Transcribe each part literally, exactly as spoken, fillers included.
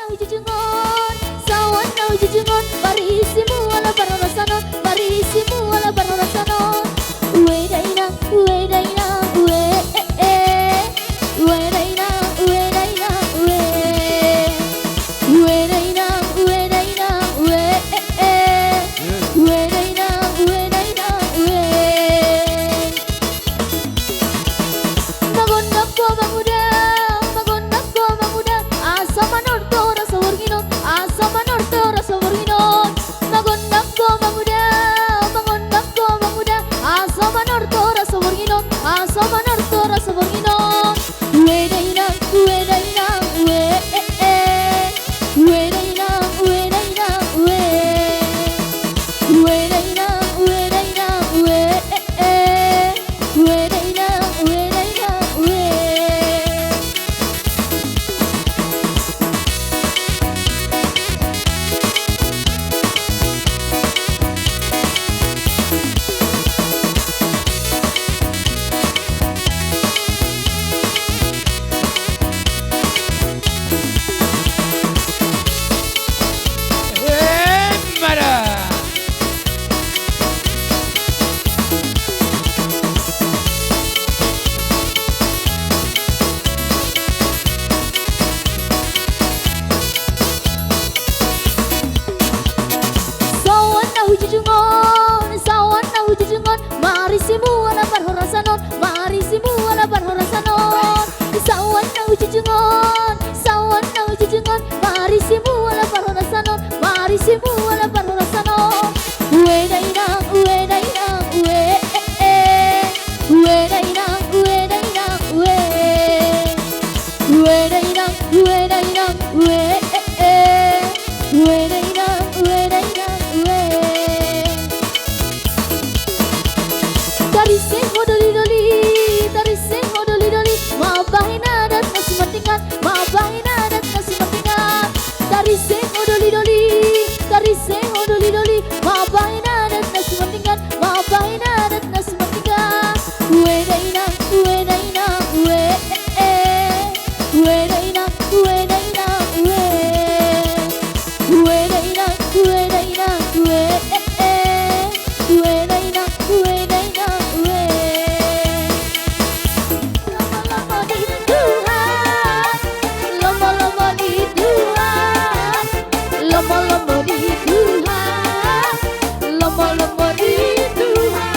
Hujujungon, saoan na hujujungon, marisi ma ala parhorasan on, marisi ma ala parhorasan on. Ue dainang, ue dainang, ue, e, e. Ue dainang, ue dainang, ue. Ue dainang, ue dainang, ue, e, e. Ue dainang, ue dainang, ue. Mangondang ho manguda, mangondang ho manguda, asa manortor asa borngin on, asa manortor asa borngin on. Mangondang ho manguda, mangondang ho manguda, asa manortor asa borngin on, asa manortor asa borngin on. Ue dainang, ue dainang, ue, e, e. Ue dainang, ue dainang, ue. Ue dainang, ue dainang, ue, e, e. Ue dainang, ue dainang, ue. Saoan na hujujungon, saoan na hujujungon, marisi ma ala parhorasan on, marisi ma ala parhorasan on. Saoan na hujujungon, saoan na hujujungon, marisi ma ala parhorasan on, marisi ma ala parhorasan on. Ue dainang, ue dainang, ue, e, e. Ue dainang, ue dainang, ue. Ue dainang, ue dainang, ue, e, e. Ue dainang, ue dainang, ue. Tarise ho doli-doli, tarise ho doli-doli, mambahen adat na sumandingan, mambahen adat na sumandingan. Tarise ho doli-doli, tarise ho doli-doli, mambahen adat na sumandingan, mambahen adat na sumandingan. Ue dainang, ue dainang, ue, e, e. Ue dainang, ue dainang, ue. Ue dainang, ue dainang, ue, e, e. Ue dainang, ue dainang, ue. Lomo-lomo di Tuhan, lomo-lomo di Tuhan, lomo-lomo di Tuhan, lomo-lomo di Tuhan.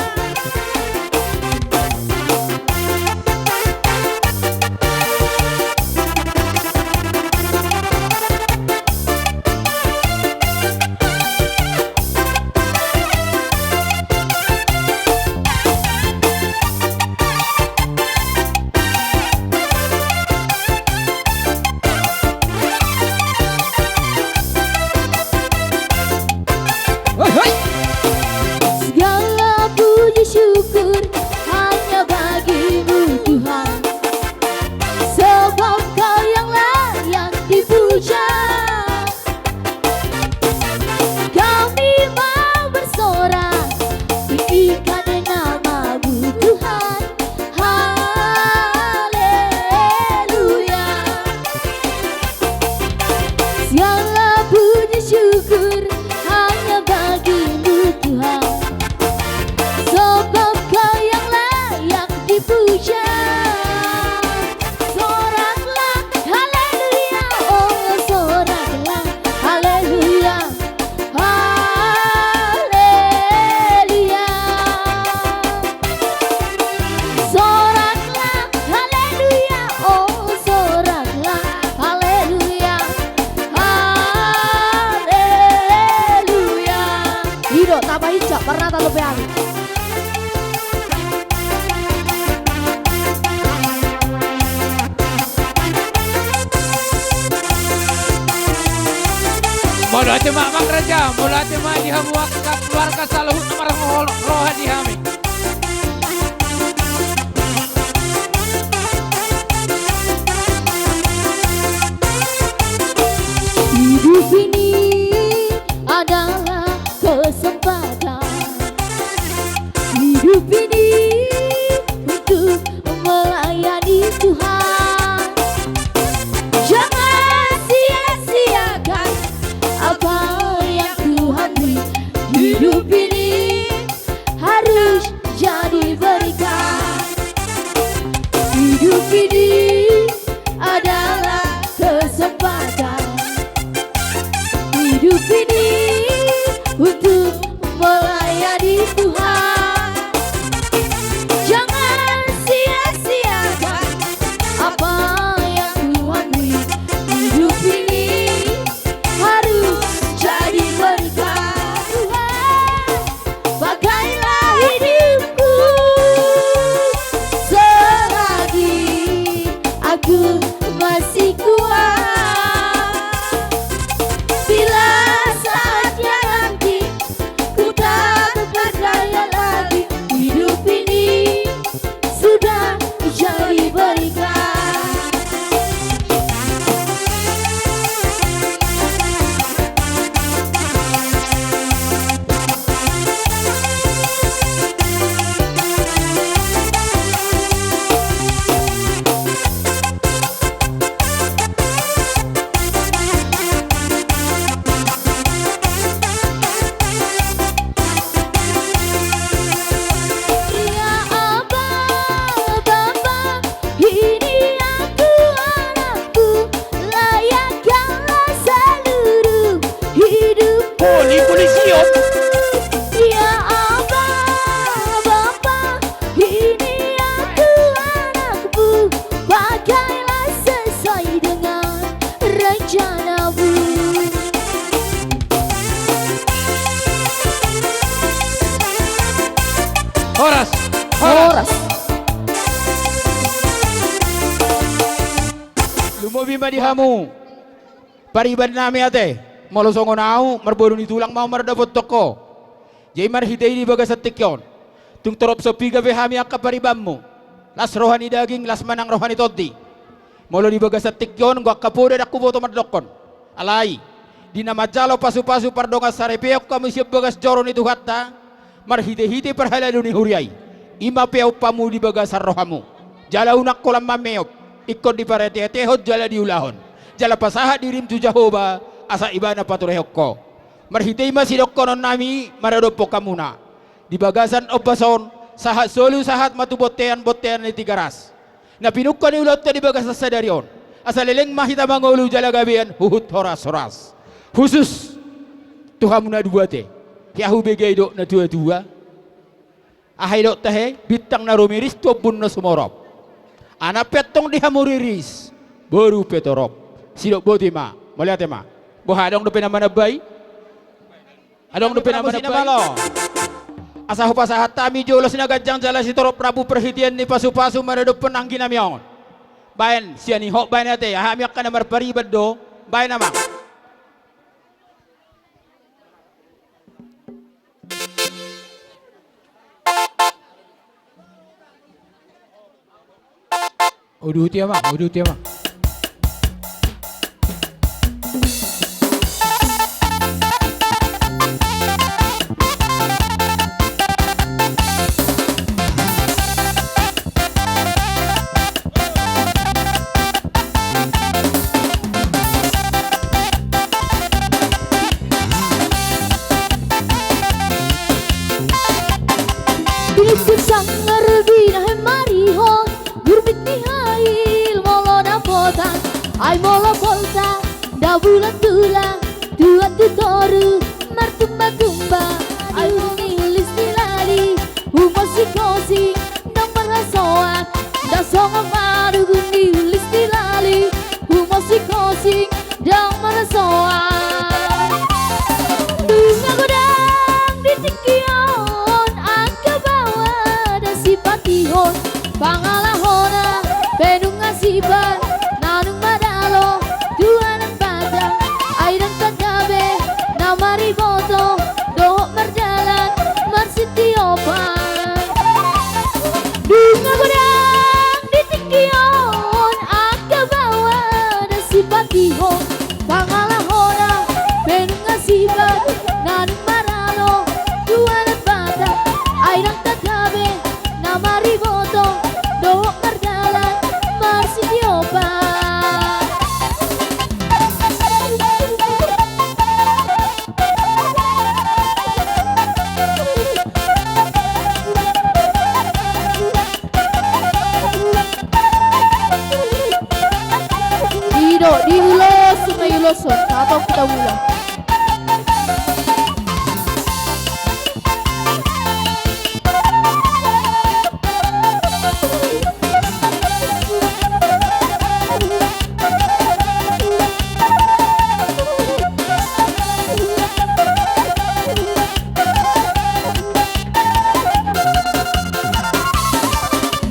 Hoi, hoi. Segala puji syukur hanya bagi-Mu, Tuhan, sebab Kau yang layak dipuja. Kami mau bersorak, tinggikan nama-Mu, Tuhan. Haleluya. Segala puji syukur hanya bagi-Mu, Tuhan, sebab Kau yang layak dipuja. Soraklah, haleluya, oh, soraklah, haleluya. Haleluya. Soraklah, haleluya, oh, soraklah, haleluya. Haleluya. I do, tamba hinsa, marnata dope hami. Mauliate ma, amang raja, mauliate ma di hamu angka keluarga saluhutna marholong roha di hami. Hidup ini adalah kesempatan, hidup ini untuk melayani Tuhan. Jangan sia-sia Ini adalah kesempatan hidup ini untuk melayani Tuhan. Jangan sia-siakan apa yang Tuhan beri. Hidup ini harus jadi berkat. Tuhan, pakailah hidupku selagi aku masih kuat. Bila saatnya nanti ku tak berdaya lagi, hidup ini sudah jadi berkat. Ya Allah Bapa, ini aku anakmu, layakkanlah seluruh hidupku. Polisi, polisi, yo. Ya Allah Bapa, ini aku anakmu, pakailah sesuai dengan rencana-Mu. Horas. Horas. Horas. Lumobi ma di hamu pariban nami ate, molo songon ahu, marboru ni tulang ma ahu mardapothon ho. Jadi marhite i di bagasan tingki on, tung torop so piga pe hami angka paribanmu, las roha ni daging, las ma nang roha ni tondi. Molo di bagasan tingki on, anggo angka poda ndang huboto mandokkon. Alai, di na manjalo pasupasu pardongansaripeon hamu sian bagas joro ni Tuhanta, marhitehite parhalado ni huria i, i ma peop hamu di bagasan rohamu. Jala unang holan mameop, ingkon dipareteretehon jala diulahon, jala pasahat dirim tu Jahowa, asa Ibana paturehon ho. Marhite i ma sidohonon nami maradophon hamuna. Di bagasan ombas on, sahat solu sahat ma tu bontean, bontean ni Tigaras, na pinungka ni ulaonta di bagasan sadari on, asa leleng ma hita mangolu jala gabean huhut horas-horas. Husus tu hamu na dua ate, ia hubege didok na tua-tua. Aha didok tahe, bintang na rumiris tu ombun na sumorop. Anak pe antong di hamu riris, boru pe torop. Sidok boti ma, mauliate ma. Boha, adong dope na manambai? Adong dope na manambai? Asa hupasahat hami jolo sian na ganjang jala sitorop rambu parhitean ni pasupasu maradophon anggi nami on. Baen, sian i ho baen ate, hami angka na marpariban do, baen amang. Uduti amang, uduti amang. Bilingku sanggar binahen marihon, gurbit ni hail molo dapotan, ai molo bolta, nda bulan-bulan, tuat tu toru, martumba-tumba, ai molo ni lis ni lali, humosik-hosik, ndang marhasoan, ndang songon marugun ni lis ni lali, humosik-hosik, ndang marhasoan. Nunga godang di tingki on angka baoa na sipatihon, pangalahona pe nunga sipat, na nunga madalo tu anak bata, ai ndang tanda be na mariboto dohot mardalan marsitiopan. Nunga godang di tingki on angka baoa na sipatihon, pangalahona pe nunga sipat, na nunga maralo tu anak bata, ai ndang tanda be na mariboto dohot mardalan marsitiopan. Diulos, ma iuloshon, atau kita ulang.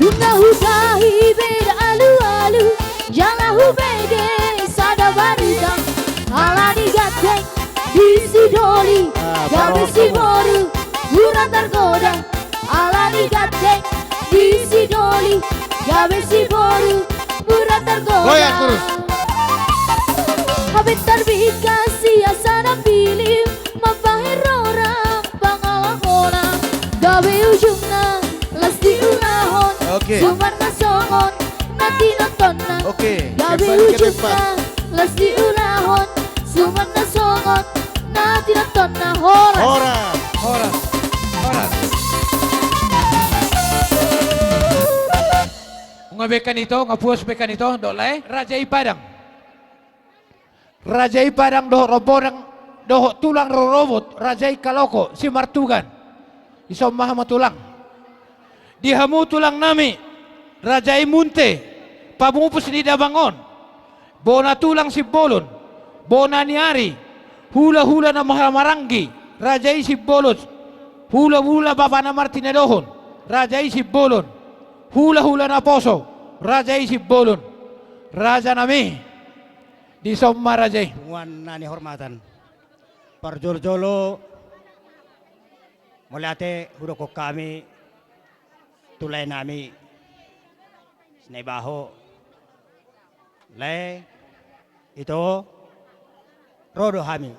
Nunga hujahi bere alualu, jala hubege sada barita. Alani gandeng di si doli, ah, gabe si boru, mura targoda. Alani gandeng di si doli, gabe si boru, mura targoda. Goyang terus. Hape tarbingkas ia sada pilim, mambahen rora pangalahona. Gabe ujungna las diulahon, oke, suman na songon na tinotonna. Oke, gabe kembali ke ujungna tempat. Las diulahon, suman na songon na tinotonna. Horas. Horas. Horas. Horas. Nunga bengkan ito, nunga puas bengkan ito, dok lae. Raja i Padang. Raja i Padang dohot rombongan, dohot tulang rorobot Raja i Kaloko Simartugan. Dison ma hamu tulang. Di hamu tulang nami, Raja i Munte, pamupus ni damang on. Bona tulang Simbolon, bona ni ari, hulahula na marhahamaranggi, Raja i Simbolon. Hulahula bapa na martinadohon, Raja i Simbolon. Hulahula naposo, Raja i Simbolon. Raja nami. Dison ma raja i. Punguan na nihormatan. Parjolo-jolo, mauliate hudokkon hami tu lae nami Sinaibaho. Lae, ito, ro do hami.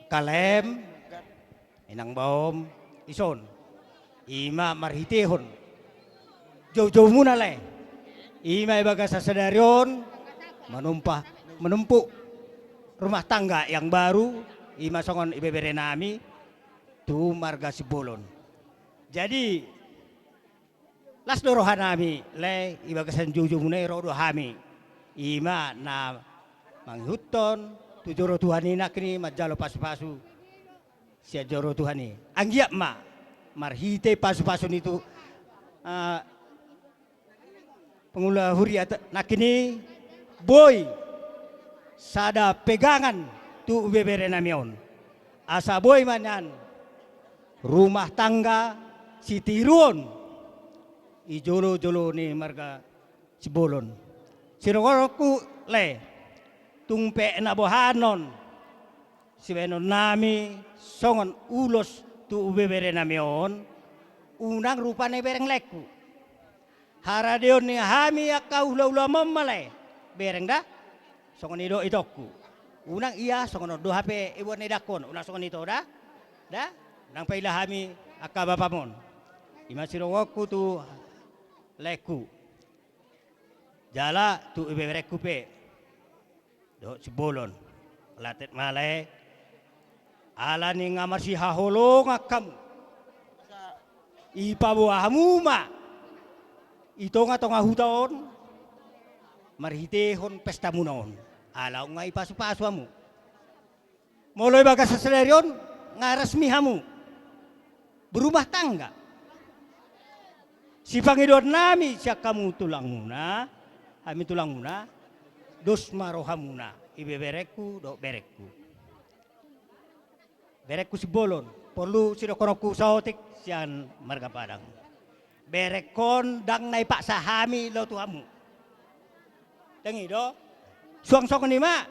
Kalem, inang baom, ison. I ma marhitehon joujoumuna lae. I ma i bagasan sadari on manumpa-, manumpuk rumah tangga yang baru, i ma songon ibebere nami tu marga Simbolon. Jadi, las do roha nami, lae, i bagasan joujoumuna i ro do hami. I ma na mangihuthon tu joro Tuhan i nangkin i manjalo pasupasu sian joro Tuhan i. Anggiat ma marhite pasupasu ni tu, ah, pangula huria nangkin i boi sada pegangan tu ibebere nami on. Asa boi ma nian rumah tangga sitiruon i jolo-jolo ni marga Simbolon. Sidohononku lae, tung pe na bohanon sibahenon nami songon ulos tu ibebere nami on, unang rupana ibereng laengku. Haradeon ni hami angka hulahulamu on ma lae, bereng da? Songon i do itongku. Unang ia songon on do hape iboan na idangkon, unang songon i do da? Da? Unang paila hami angka bapamu on. I ma sidohononku tu laengku. Jala tu ibeberengku pe dohot Simbolon. Latet ma lae. Alani nga marsihaholongan hamu, ipaboa hamu ma i tongatonga huta on marhitehon pestamuna on. Ala nga ipasupasu hamu. Molo i bagasan sadari on nga resmi hamu berumah tangga. Sipangidoan nami sian hamu tulangmuna, hami tulangmuna, dos ma rohamuna, ibeberengku dohot berengku. Berengku Simbolon, porlu sidohononku saotik sian marga Padang. Berengkon ndang na ipaksa hami laho tu hamu. Ndang i do? Suang songon i ma.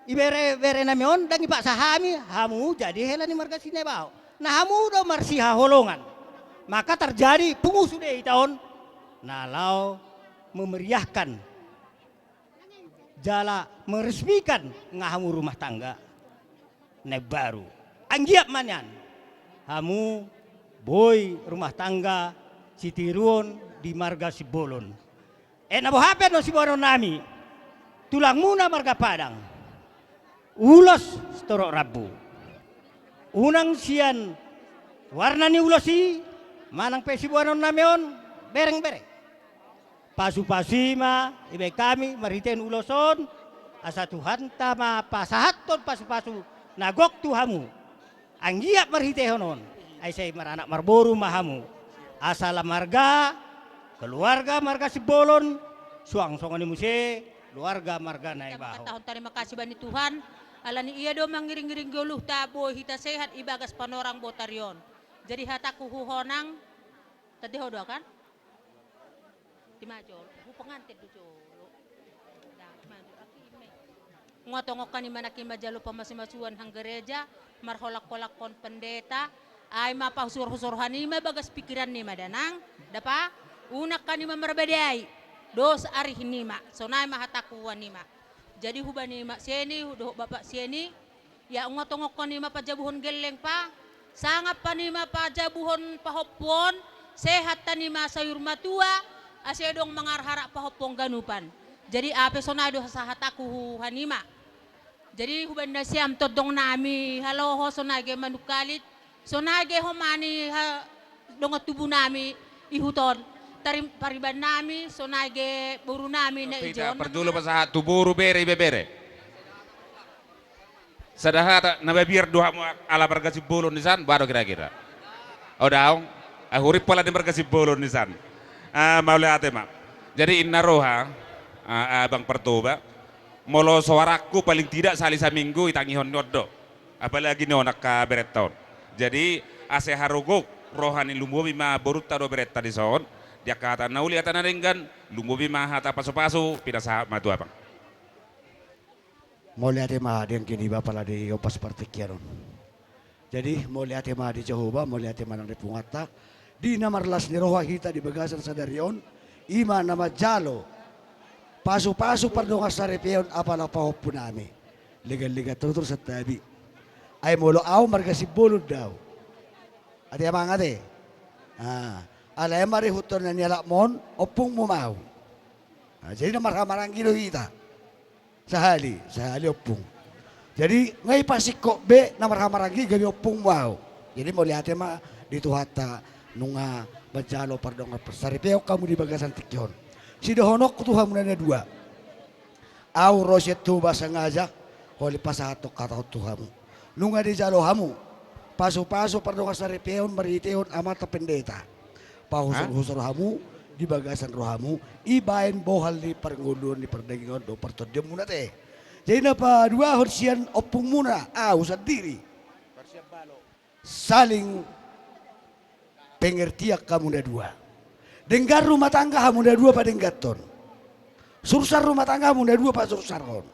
Ibebere nami on ndang ipaksa hami, hamu jadi hela ni marga Sinaibaho. Na hamu do marsihaholongan. Maka tarjadi pungu sude hita on na laho memeriahkan jala meresmikan nga hamu rumah tangga na baru. Anggiat ma nian hamu boi rumah tangga sitiruon di marga Simbolon. E, na boha pe annon siboanon nami, tulangmuna marga Padang, ulos sitorop rambu. Unang sian warna ni ulos i manang pe siboanon nami on bereng-bereng. Pasu-pasu i ma dibaen hami marhitehon ulos on, asa Tuhanta ma pasahathon pasu-pasu na gok tu hamu. Anggiat marhitehon on, ai sai maranak marboru ma hamu. Asa lam marga, keluarga marga Simbolon, suang songon i muse keluarga marga Naibaho. Mangkatahon tarima kasih bani Tuhan, ala ni ia do mangiring-iring goluhta boi hita sehat i bagas panorang botari on. Jadi hatangku huhonang, tadi ho do kan? Ti ma jolo, hu pengantin do jolo. Dah, ma jolo, aki ime. Nga tongon kan ima nangkin manjalo pamasu-masuan hang gereja, marholak-holakkon pendeta, ai ma pahusor-husor hanima bagas pikiran nima danang, dapa, unang hanima marbadai, dos arih nima, sonai ma hatangku hanima. Jadi hubani ma seni, dohot bapak seni, ia nga tongon hanima pajabuhon gelleng pa, sangap hanima pajabuhon pahompuon, sehat hanima sayur matua, ase dong mangarhara pahompuon ganupan. Jadi ape sonai do sahatangku hu hanima. Jadi hubani nasiam tondong nami haloho sonai ge manungkalit, sonai ge homani ha, dongan tubu nami ihuton. Tari, pariban nami sonai ge boru nami na ijon. Parjolo pasahat tu boru bere ibebere. Sada hata na mabiar do hamu ala marga Simbolon di san, ba do kira-kira. O daong, ah, hurip pala di marga Simbolon di san. Ah, mauliate ma. Jadi inna roha, ah, abang Partoba, molo soarangku paling tidak sali saminggu itangihon ni on do. Apalagi ni on angka berenta on. Jadi ase harogok roha ni lumobi ma borunta do berenta di son, di angka hata na uli hata na denggan, lumobi ma hata pasu-pasu, pinasahat ma tu abang. Mauliate ma di anggi niba pala di opas partingkian on. Jadi mauliate ma di Jahowa, mauliate ma nang di punguanta, di na marlas ni roha hita di bagasan sadari on, ima na manjalo pasu-pasu pardongan saripeon apala pahompu nami. Legan-legan tutur santabi. Ai molo au marga Simbolon do au. Ate amang ate. Ah, alai marihuthon na nialapmon, ompungmu ma au. Ah, jadi na marhahamaranggi do hita. Sahali, sahali ompung. Jadi nga ipasingkop be na marhahamaranggi gabe ompungmu au. Jadi mauliate ma di Tuhanta nunga manjalo pardongan saripeon hamu di bagasan tingki on. Sidohononku tu hamu na dua. Au ro sian Toba sengaja holi pasahathon hata on tu hamu. Nunga dijalo hamu pasu-pasu pardongan saripeon marhitehon amanta pendeta. Pahusor-husor hamu di bagasan rohamu, ibaen bohal ni parngoluon ni pardagingon dohot partondionmuna te. Jadi na paduahon sian ompungmuna, au sandiri. Saling pengertian hamu na dua. Denggan rumah tangga hamu na dua padengganhon. Sursar rumah tangga hamu na dua pasursarhon.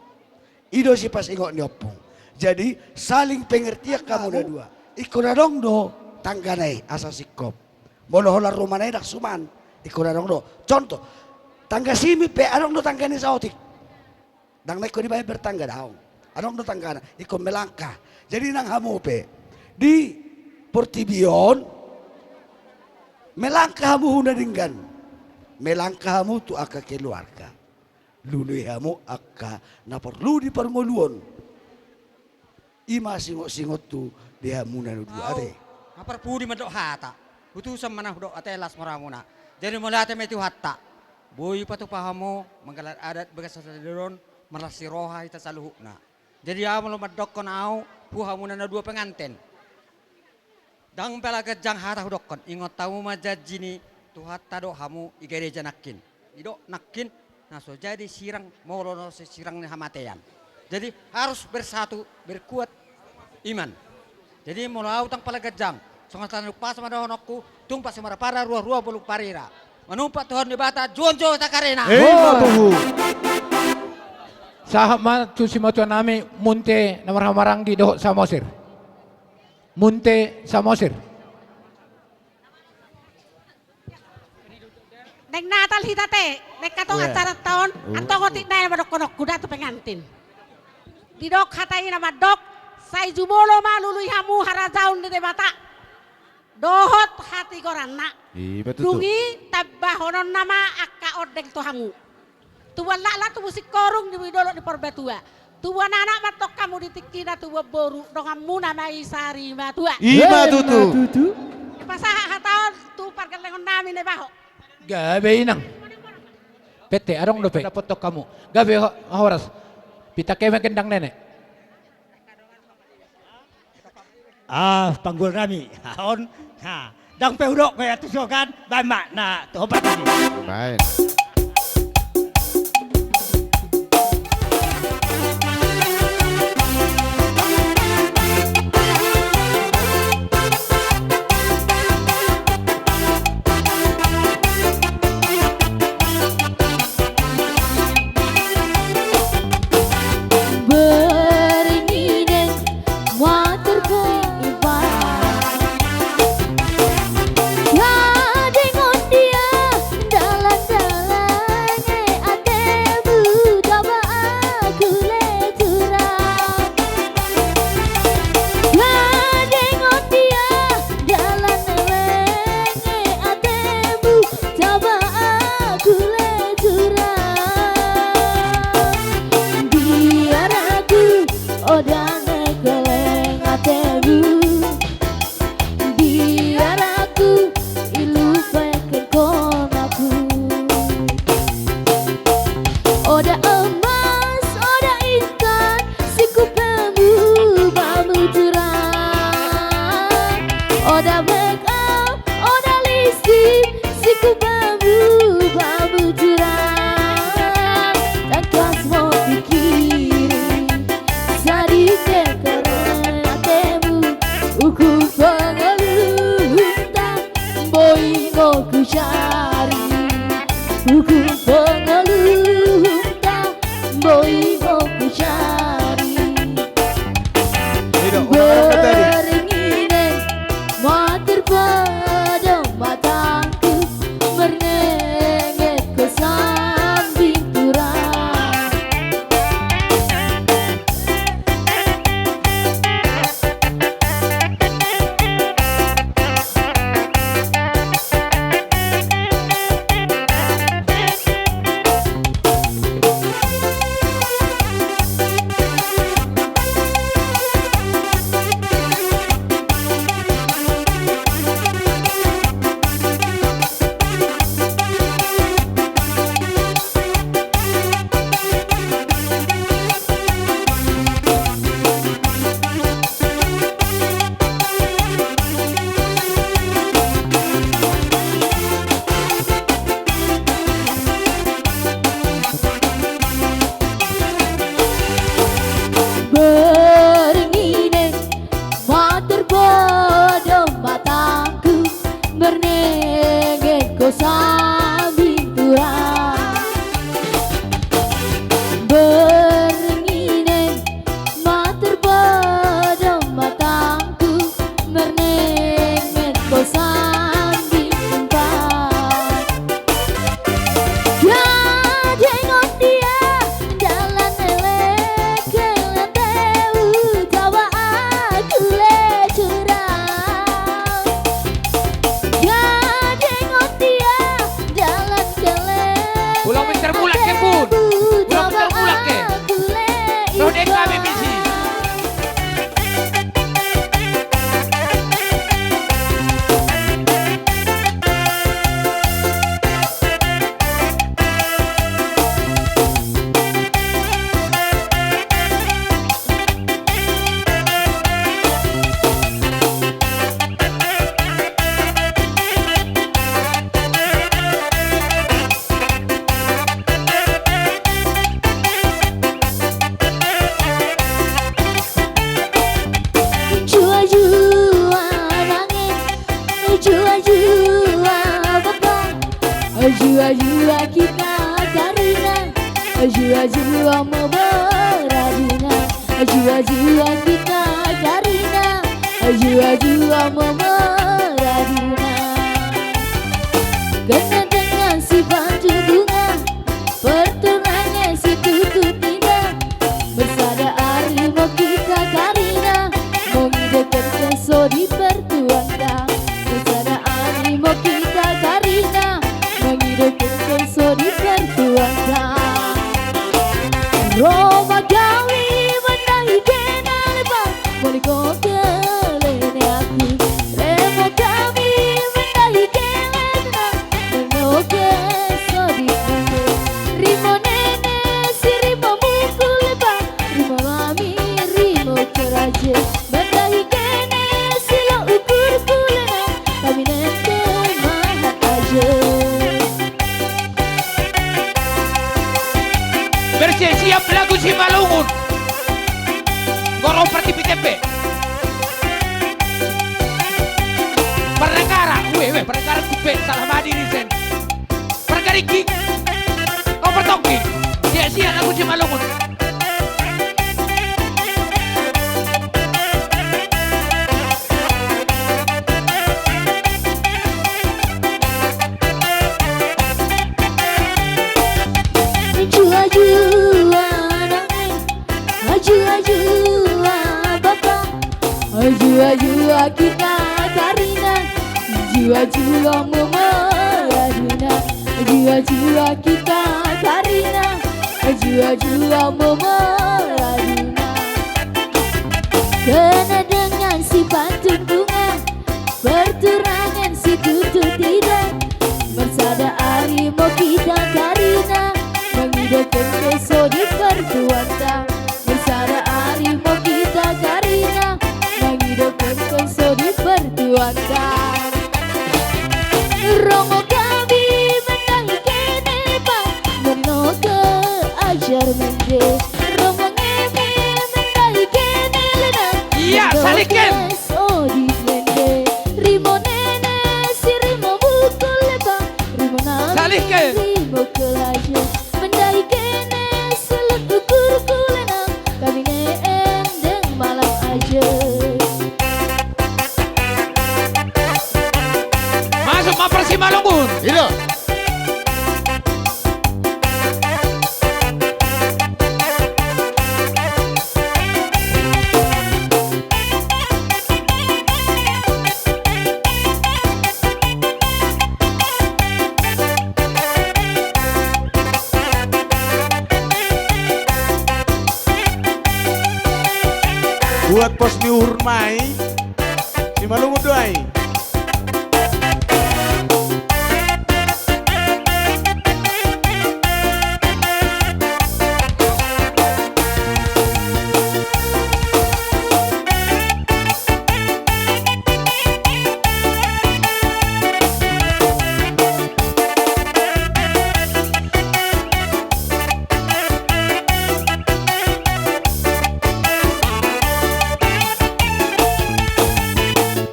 I do sipasingot ni ompung. Jadi saling pengertian hamu na dua. Ingkon adong do tanggana i asa singkop. Molo holan rumahna i ndang suman, ingkon adong do. Contoh, tangga simi pe adong do tangga ni saotik. Ndang na ingkon dibaen bertangga, daong. Adong do tanggana, ingkon melangkah. Jadi nang hamu pe di portibi on, melangkah hamu hu na denggan. Melangkah hamu tu angka keluarga. Lului hamu angka na porlu di parngoluon. Ima singot-singothu di hamu na dua ate. Au, marpudi mandok hata. Utusan ma na hudok ate, las ma rohamuna. Jadi mauliate ma i tu Tuhanta. Boi patupa hamu manggalar adat bagasan sadari on, marlas ni roha hita saluhutna. Jadi au molo mandokkon au tu hamu na dua penganten. Ndang pala ganjang hata hudokkon, ingot hamu ma janji ni Tuhanta do hamu i gareja nangkin. Didok nangkin, na so jadi sirang molo na so sirang ni hamatean. Jadi harus bersatu, berkuat iman. Jadi molo au ndang pala ganjang, songon hata ni umpasa ma dohononku, tung pasumaran parrua, ruarua bolon parira. Manumpak Tuhan Debata, juon-juon hita karena. Ima tutu. Sahat ma tu simatua nami Munte na marhahamaranggi dohot Samosir. Munte Samosir. Naeng Natal hita te, naeng hatong acaranta on, antong otik nai ma dohononku da tu pengantin. Didok hata i na mandok, sai jumolo ma lului hamu harajaon ni Debata dohot hatigoranna. Ima tutu. Dung i tambahononna ma angka ondeng tu hamu. Tubuan laklak, tubu singkoru, tubu di dolok ni Purbatua. Tubuan anak ma antong hamu di tingkina, tubuan boru donganmuna ma i sarimatua. Ima tutu. Pasahat hata on tu pargellengon nami Naibaho. Gabe inang. Pete, adong dope. Dapothon hamu. Gabe ho-, horas. Pita keme gendang nene. Ah, panggul nami. On. Ha. Ndang pe hudok be tu sogan. Baen ma na tu hombar nami. Baen. Bernine mater paiba. Nga dengon dia dalan-dalan e atemu taba aku le turang. Nga dengon dia dalan leleng e atemu taba aku le turang. Biar aku oda na keleng atemu. Biar aku ilu peken konaku. Oda emas, oda intan, singkup bamu, bamu turang. Oda make up, oda lipstik, singkup bamu, bamu turang. Tangkas ma hupikiri, sadihon kereng atemu, hukum pangoluhonta, boi ma hujari. Hukum pangoluhonta, boi ma hujari. Bernine mater paiba, matangku mernenget ho sambing turang. Bernine mater paiba, matangku mernenget ho sambing turang. Bernine mater paiba, matangku mernenget ho sambing turang. Nga dengon dia dalan leleng e atemu taba aku le turang. Nga dengon dia dalan leleng. Ulang pintar mulak ke, Bun. Ulang pintar mulak ke. Roh deka B B C. Jua-jua mangan, jua-jua bapa, jua-jua hita karina, jua-jua ma boradina. Jua-jua hita karina, jua-jua ma boradina. Gandengan sipanjujungan, pertunangan situtu ninna. Marsada ari ma hita karina, mangido kengkeng so dipertuankan. Marsada ari ma hita karina, mangido kengkeng so dipertuankan. Ro ma hami mandahi kena lepa, moli ho kele ni aku. Ro ma hami mandahi kena lepa, Simalungun. Goro Pertipi Tempe. Parnegara. Weh, weh, parnegara Kupe. Salah madiri sen. Pargariki. Oh, Pertongki. Dia siap lagu Simalungun. Jua-jua nang, jua-jua bapa, jua-jua kita karina, jua-jua mama raduna, jua-jua kita karina, jua-jua mama raduna. Kena dengan sifat tunggungan, perturangan situtu tidak. Marsada ari ma hita karina, mangido ende so dipartuanta. Marsada ari ma hita karina, mangido ende so dipartuanta. Ro ma gabe mandai kene pa, menoke ajar mende. Ro ma gabe mandai kene lena. Iya, menoke salihken. Sodip mende. Rimo nene si rimo bukul lepa. Rimo nami, salihken. Rimo kelaja. Mandai kene selut ukur kulena. Kami ne endeng malam aja. Masuk ma parsimalungun. Ida. Buat pos ni uhur ma i, Simalungun do i.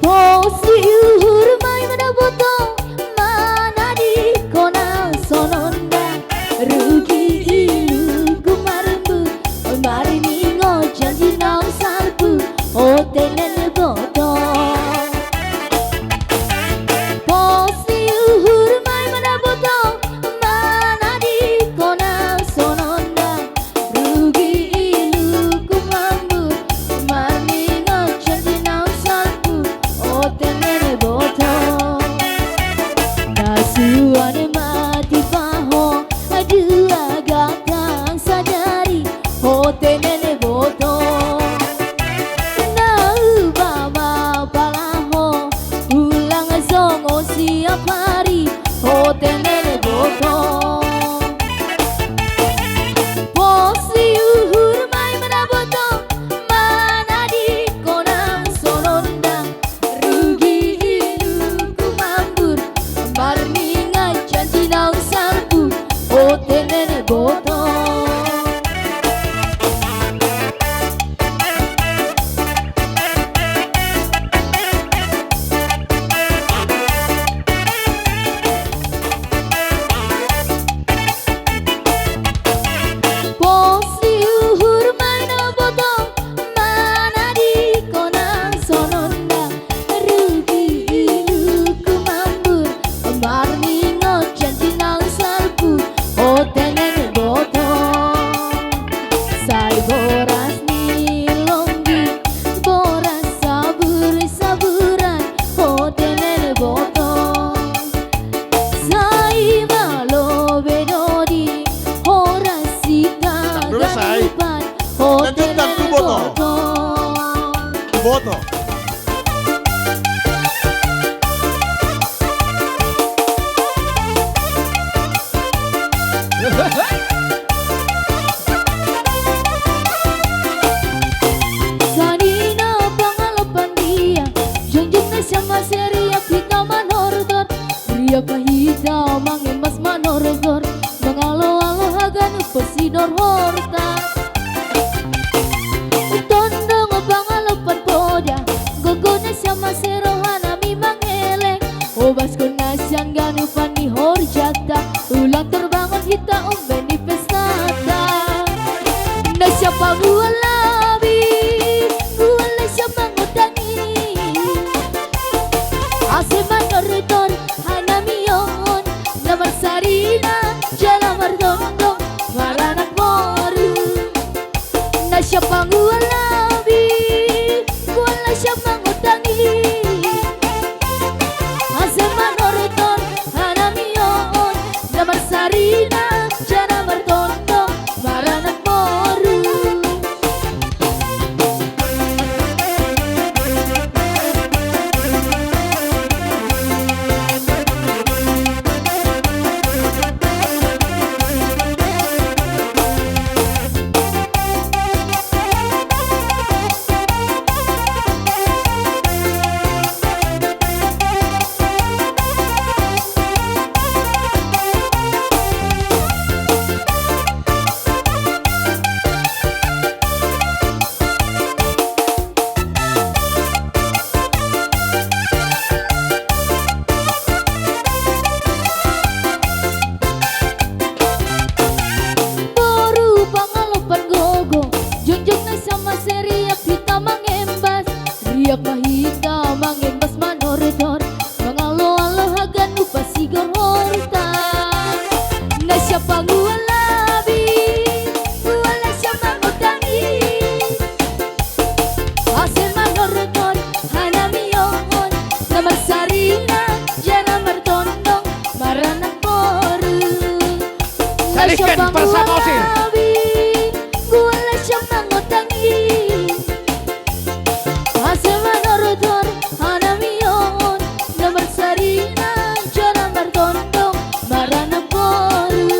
Pos ni uhur ma i mandapothon, manadingkon songon on da. Rugi iluku marumbu, marningot janji naung salpu, o tene boto. Pos ni uhur ma i mandapothon, manadingkon songon on da. Rugi iluku marumbu, marningot janji naung salpu, o tene boto. Na suan mati paho, dua gatang sadari, o tene boto. Na umpama palaho, ulang songon siap ari, o tene boto. Pos ni uhur ma i mandapothon, manadingkon songon on da. Rugi iluku marumbu, marningot janji naung salpu, o tene boto. Pos ni uhur ma i mandapothon, manadingkon songon on da. Rugi iluku marumbu, marningot janji naung salpu, o tene boto. Sai boras ni lombu, boras sabur-saburan, o tene boto. Sai malo be dodi, horas sitadopan, o tene boto. Boto. Sanina pangalapan dia, jongjong na sian maseriak hita manortor. Riak hita mangemas manortor, mangalo-alo haganup pasidor horta. Pangual labi, ualas sian mangondangi. Asa manortor hanami on, na marsarina jala martondong maranak boru. Salihkan pangual parsama osir. Labi, ualas sian mangondangi. Asa manortor hanami on, na marsarina jala martondong maranak boru.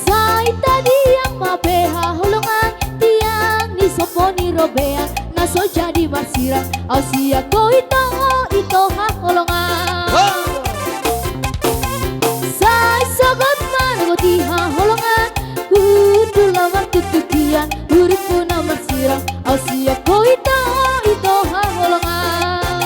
Sai tadiang ma pe haholongan, tiang ni somba ni robean, na so jadi marsirang, au sian ho ito, ito haholongan. Ho! Sai sogot manogoti haholongan, hundul na martutukian, hurippu na marsirang, au sian ho ito, ito haholongan.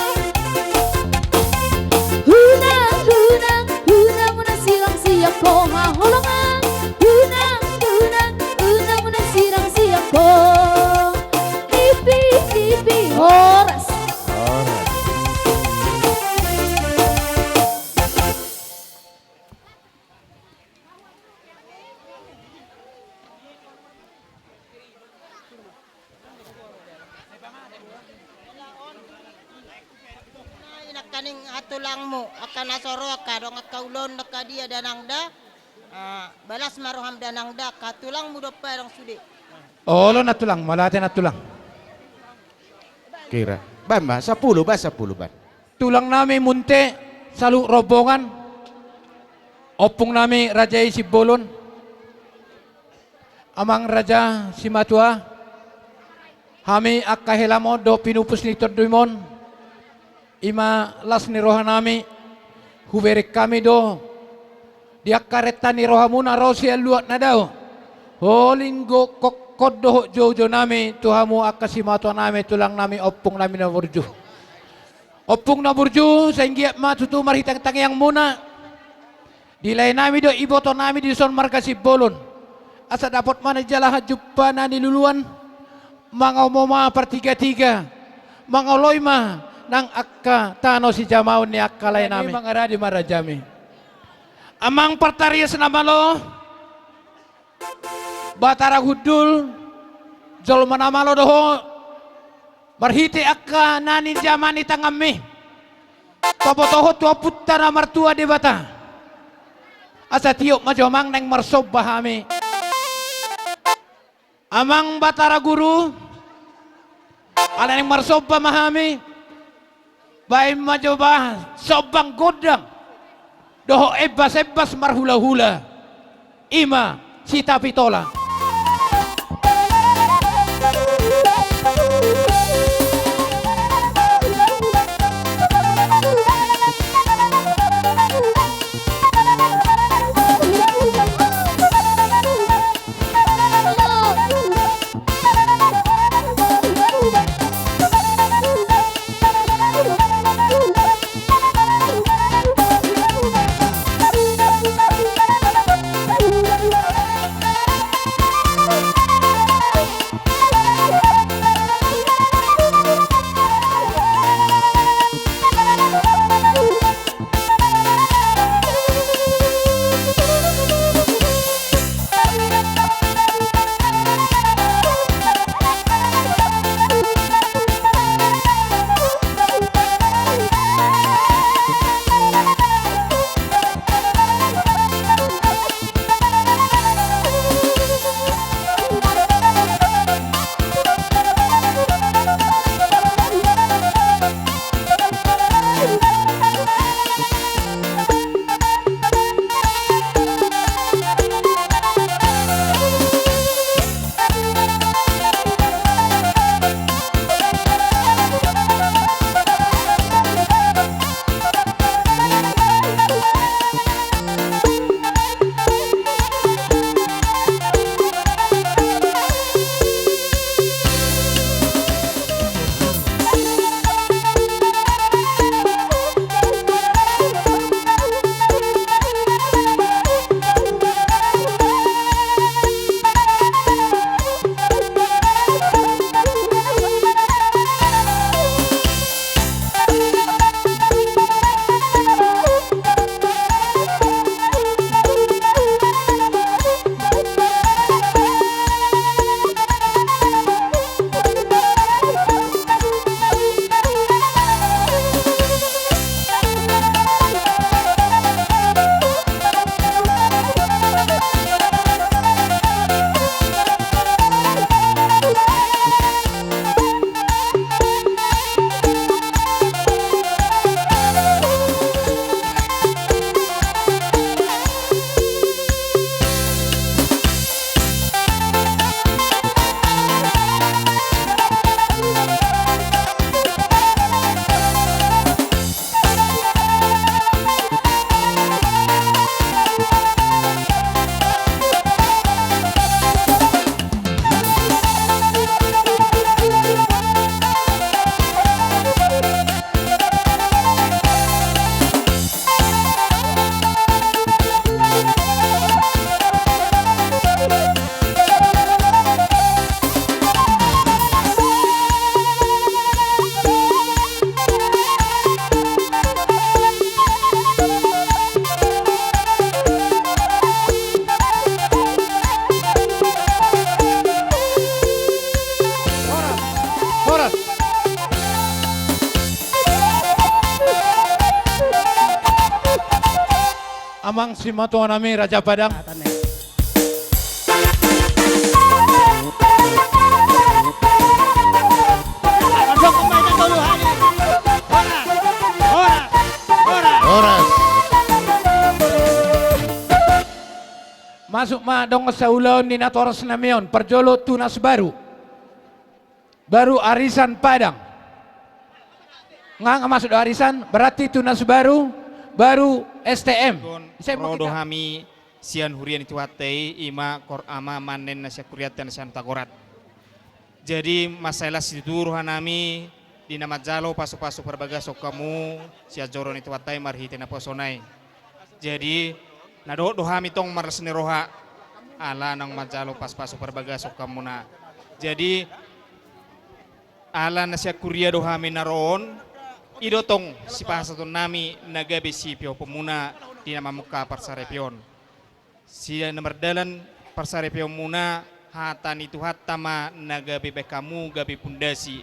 Unang, unang, unang, unang sirang sian ho haholongan. Unang, unang, unang, unang sirang sian ho. Ipi, ipi, horas. Horas. Nangkaning hatulangmu, angka na so ro, angka adong angka ulaon, angka dia, danang da. Ah, balas ma roham, danang da, angka hatulangmu do pe adong sude. Olo nantulang, mauliate nantulang. Kira. Baen ma, sampulu, baen sampulu, baen. Tulang nami Munte, saluhut rombongan, ompung nami raja i Simbolon, amang raja simatua, hami angka helam on dohot pinupus ni tondim on, i ma las ni roha nami, hubereng hami do di angka renta ni rohamuna ro sian luat na dao, holong do ho-, hohom dohot joujou nami tu hamu angka simatua nami, tulang nami, ompung nami na burju. Ompung na burju, sai anggiat ma tutu marhite tangiangmuna, dilae nami dohot iboto nami dison marga Simbolon, asa dapot ma na nijalahan, jumpa na niluluan, mangomo ma partigatiga, mangoloi ma nang angka tano sijamaon ni angka lae nami. Mangaradi ma rajami. Amang partarias na malo, Batara hundul, jolma na malo do ho, marhite angka na nijamani tanganmi, pabotohon tu Ompunta na martua Debata, asa tiop ma jo amang naeng marsomba hami. Amang Batara Guru, ala naeng marsomba ma hami, baen ma jo ba sombang gondang dohot embas-embas marhula-hula, i ma sitapitola. Amang simatuanami Raja Padang. Horas. Masuk ma dongan saulaon ni natorasnami on, parjolo Tunas Baru. Baru Arisan Padang. Nga, nga masuk do Arisan, berarti Tunas Baru, baru S T M. Ro do hami sian huria ni Tuhanta i, ima kor ama manen na sian hurianta na sian Tagorat. Jadi mansai las situtu rohanami di na manjalo pasupasu parbagason hamu sian joro ni Tuhanta i marhite naposona i. Jadi na dohot do hami tong marlas ni roha ala naung manjalo pasupasu parbagason hamuna. Jadi ala na sian huria do hami na ro on, i do tong sipasahatonnami na gabe sipeoponmuna di na mamungka parsaripeon. Sian na mardalan parsaripeonmuna, hata ni Tuhanta ma na gabe baen hamu gabe pundasi.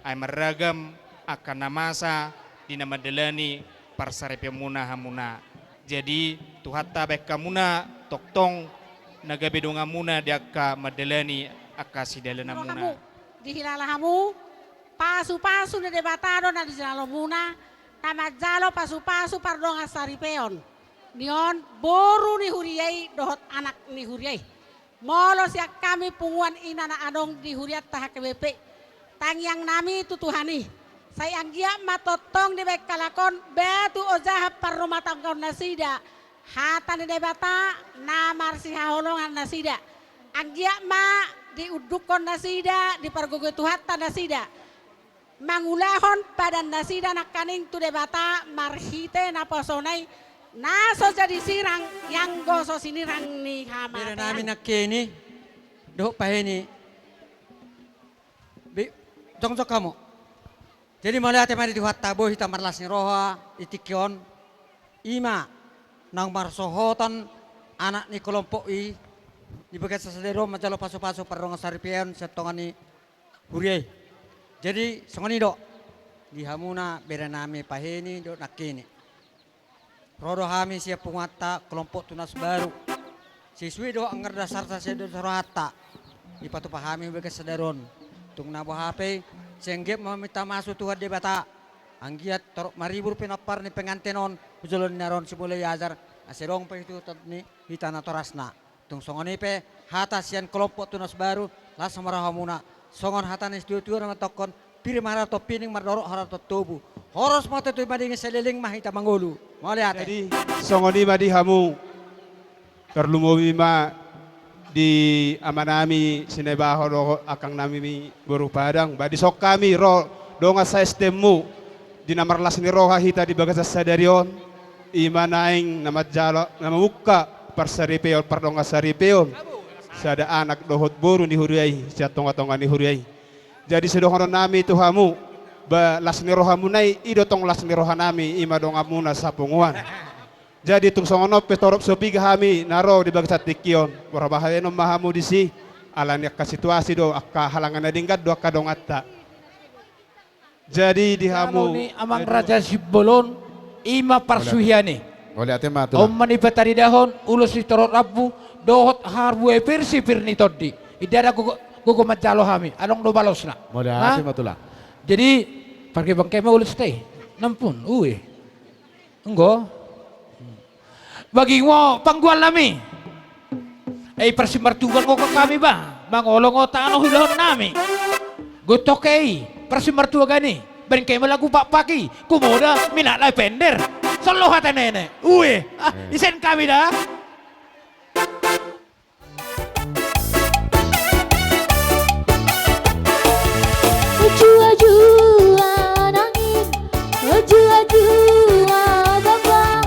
Ai marragam angka na masa di na mandalani parsaripeonmuna hamuna. Jadi Tuhanta baen hamuna tongtong na gabe donganmuna di angka mandalani angka sidalananmuna. Dihilala hamu, pasupasu ni Debata do na dijalamuna, na manjalo pasupasu pardongan saripeon ni on boru ni huria i dohot anak ni huria i. Molo sian hami punguan ina na adong di hurianta H K B P, tangiangnami tu Tuhan i. Sai anggiat ma tongtong dibaen halak on batu ojahan parrumatanggaon nasida, hata ni Debata na marsihaholongan nasida. Anggiat ma diundukkon nasida, dipargogoi Tuhanta nasida mangulahon padan nasida nangkaning tu Debata marhite naposona i, na so jadi sirang ianggo so sinirang ni hamatean. Bere nami nangkin i dohot pahini. Jongjong hamu. Jadi mauliate ma di Tuhanta, boi hita marlas ni roha di tingki on. Ima naung marsohotan anak ni kelompok i di bagasan sadari on manjalo pasupasu pardongan saripeon sian tonga ni huria i. Jadi songon i do di hamuna bere nami pahini dohot nangkin i. Ro do hami sian punguanta kelompok Tunas Baru. Sesuai dohot anggaran dasarta, sesuai dohot rohanta, dipatupa hami di bagasan sadari on. Tung na boha pe i, sai anggiat ma maminta masu Tuhan Debata, anggiat torop maribur pinompar ni pengantin on tu joloan ni ari on, simulai ajar, asa adong pahituhoton ni hita natorasna. Tung songon i pe hata sian kelompok Tunas Baru, las ma rohamuna. Songon hata ni situatua na mandokkon, pir ma harajaon pining, mardorok harajaon tobu. Horas ma tutu, madingin saleleng ma hita mangolu. Mauliate. Jadi songon i ma di hamu, tarlumobi ma di amanami Sinebaho dohot angkangnami boru Padang. Ba dison hami ro dongan sa-S T M-mu di na marlas ni roha hita di bagasan sadari on. Ima naeng na manjalo, na mamungka parsaripeon, pardongan saripeon sada anak dohot boru ni huria i sian tongatonga ni huria i. Jadi sidohononnami tu hamu, ba las ni rohamuna i, i do tong las ni rohanami, ima donganmuna sapunguan. Jadi tung songon on pe torop so piga hami na ro di bagasan tingki on, marhabahenon ma hamu disi, ala ni angka situasi do, angka halangan na denggan do angka donganta. Jadi di hamu, ni Amang Raja Simbolon, ima parsuhian i. Mauliate ma tulang. On ma na pataridahon ulos ni torop rambu dohot harbue pir si pir ni tondi. Inda ada gogo, gogo manjalo hami, adong do balosna. Mauliate ma tulang. Jadi parkebangke ma ulos te. Nampun, ue. Enggo. Baging ma panggualnami. Ai parsimatugan ma hami ba, mangolong ma tano hulahonnami. Gontong ke i parsimatugan i. Baen ke ma lagu pakpak i, kumoda minak lavender. Solo hata nene. Ue. Ah, isen hami da. Jua-jua nangin, jua-jua bapa,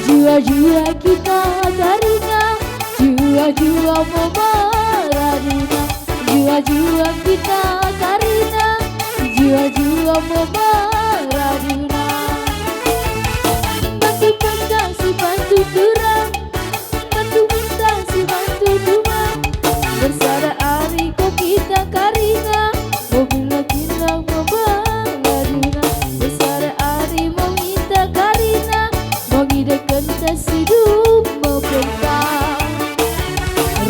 jua-jua kita karina, jua-jua mamaradina, jua-jua kita karina, jua-jua mamaradina. Bantu pangkasi, bantu turang, bantu mintasi, bantu dumang. Bersada ari ko kita karina, mobil na kinrang mamaradina. Bersada ari mo kita karina, mangidakan tasi du.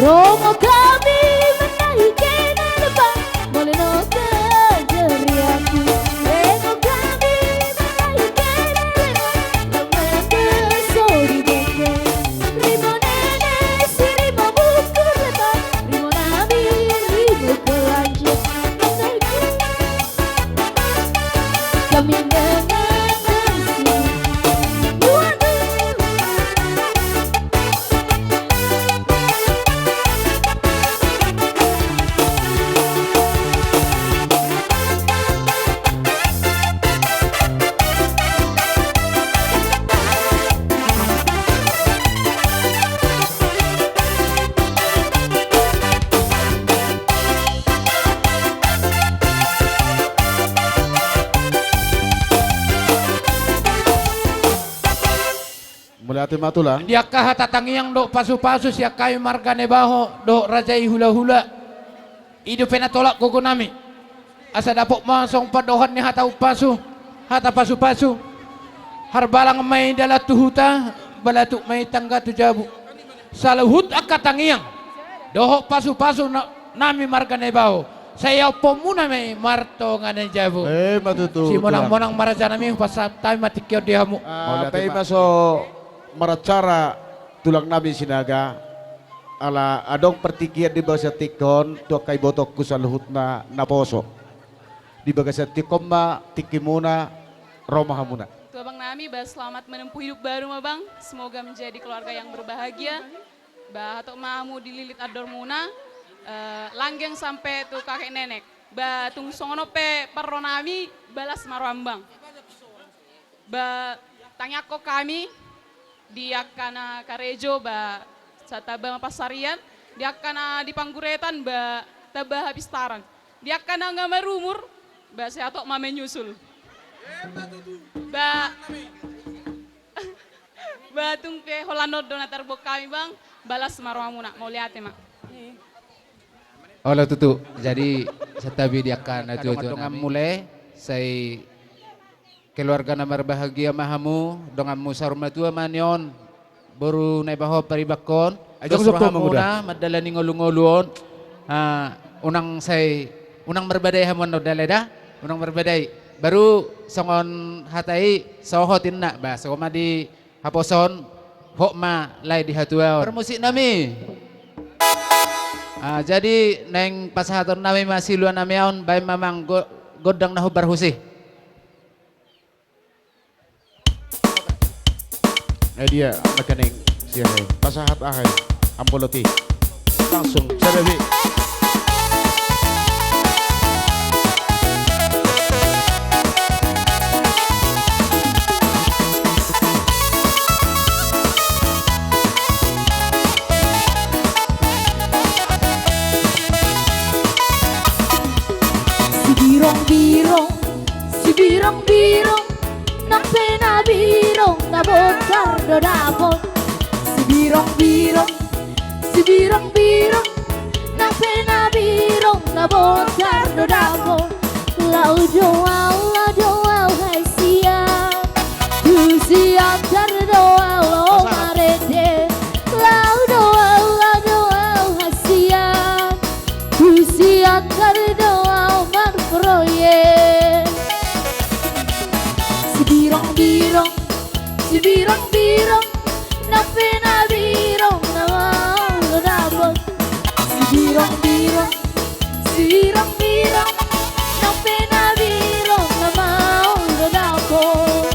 Dongan hami mandai kene lepa, molo nunga jari ahu. Dongan hami mandai kene lepa, lam mandai so di bongko. Rimo nene si rimo buku lepa, rimo nami rimo belanja. Kami mengenang si. Waduh. Mauliate ma tulang. Di angka hata tangiang dohot pasupasu sian hami marga Naibaho dohot raja i hulahula. I dope na tolap gogonami. Asa dapot ma songon pandohan ni hata umpasu, hata pasupasu. Harbalang ma i dalan tu huta, balatuk ma i tangga tu jabu. Saluhut angka tangiang dohot pasupasu na, nami marga Naibaho, sai iaophonmuna ma i martonga ni jabu. Eh, ma tutu, tulang. Simonang-monang ma rajanami, hupasahat hami ma tingki on di hamu. Ah, mauliate ma. Pe i ma so maracara tulang nami Sinaga, ala adong partingkian di bagasan tingki on tu angka ibotongku saluhutna naposo. Di bagasan tingki on ma tingkimuna, ro ma hamuna. Tu abang nami, ba selamat menempuh hidup baru ma bang, semoga menjadi keluarga yang berbahagia. Ba hatop ma hamu dililit andormuna, eh, langgeng sampe tu kakek nenek. Ba tung songon on pe parro nami, balas ma roham bang. Ba tangiangkon hami di angka na karejo, ba tamba ma pansarian, di angka na di pangguretan, ba tamba hapistaran, di angka na nga marumur, ba sehat ma menyusul. Ba, ba tung pe holan on do na tarboan hami bang, balas ma rohamuna, mauliate ma. Olo tutu, jadi santabi di angka na tuatua nami. Mule, sai keluarga na marbahagia ma hamu, donganmu saur matua ma nion, boru Naibaho Paribakkon. Dos rohamuna mandalani ngolungolu on. Ah, unang sai, unang marbadai hamu annon dala da, unang marbadai. Baru songon hata i, sohot inna, ba, songon ma di haposon, hot ma lae di hatuaon. Parmusik nami. Ah, jadi naeng pasahaton nami ma silua nami on, baen ma amang go-, gondang na hombar husi. Eh, dia, nangkaning, siapa? Pasahat aha i? Amboloti. Langsung, sadabi. Sibirong-birong, sibirong-birong, nang pe na birong na bontar do dapot. Sibirong-birong, sibirong-birong, nang pe na birong na bontar do dapot. Laho do au, laho do au, hai sian, tu Siantar do au laho marende. Laho do au, laho do au, hai sian, tu Siantar do au marproyek. Sibirong-birong, sibirong-birong, nang pe na birong na maol do dapot. Sibirong-birong, sibirong-birong, nang pe na birong na maol do dapot.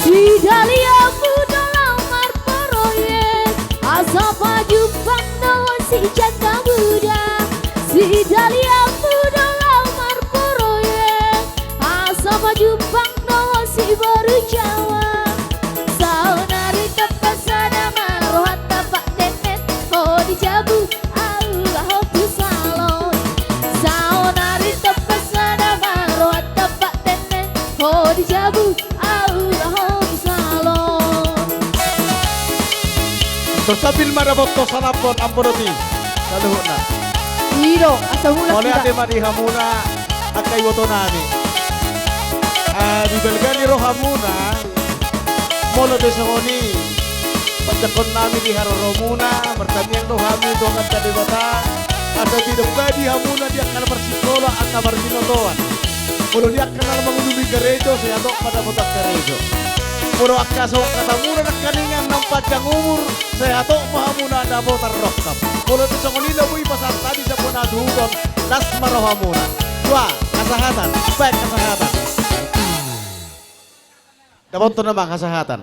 Si Daliamu do laho marproyek, asa pajumpang dohot si Janda Muda. Si Daliamu do laho marproyek, asa pajumpang dohot si Boru Jawa. Saonari tompa sada ma rohanta Pak Tenet, ho di jabu, au laho tu salon. Saonari tompa sada ma rohanta Pak Tenet, ho di jabu, au laho tu salon. Tor sambil ma dapothon salampon, amporoti saluhutna. I do, asa mulak. Mauliate ma di hamuna angka iboto nami. Ah, di balga ni rohamuna, molo do songon i, Panjangkon nami di haroromuna, martangiang do hami tu Amanta Debata, asa didok badi hamuna di angka na marsikola, angka marbinotoan. Molo di angka na mangulului karejo, sehat ma dapotan karejo. Molo angka songon hatamuna nangkaningan na umpanjang umur, sehat ma hamuna dapotan rongkap. Molo tung songon i na boi pasahat hami sian bona hatubuton, las ma rohamuna. Dua, hasahatan, baen hasahatan. Dapotan nama hasahatan.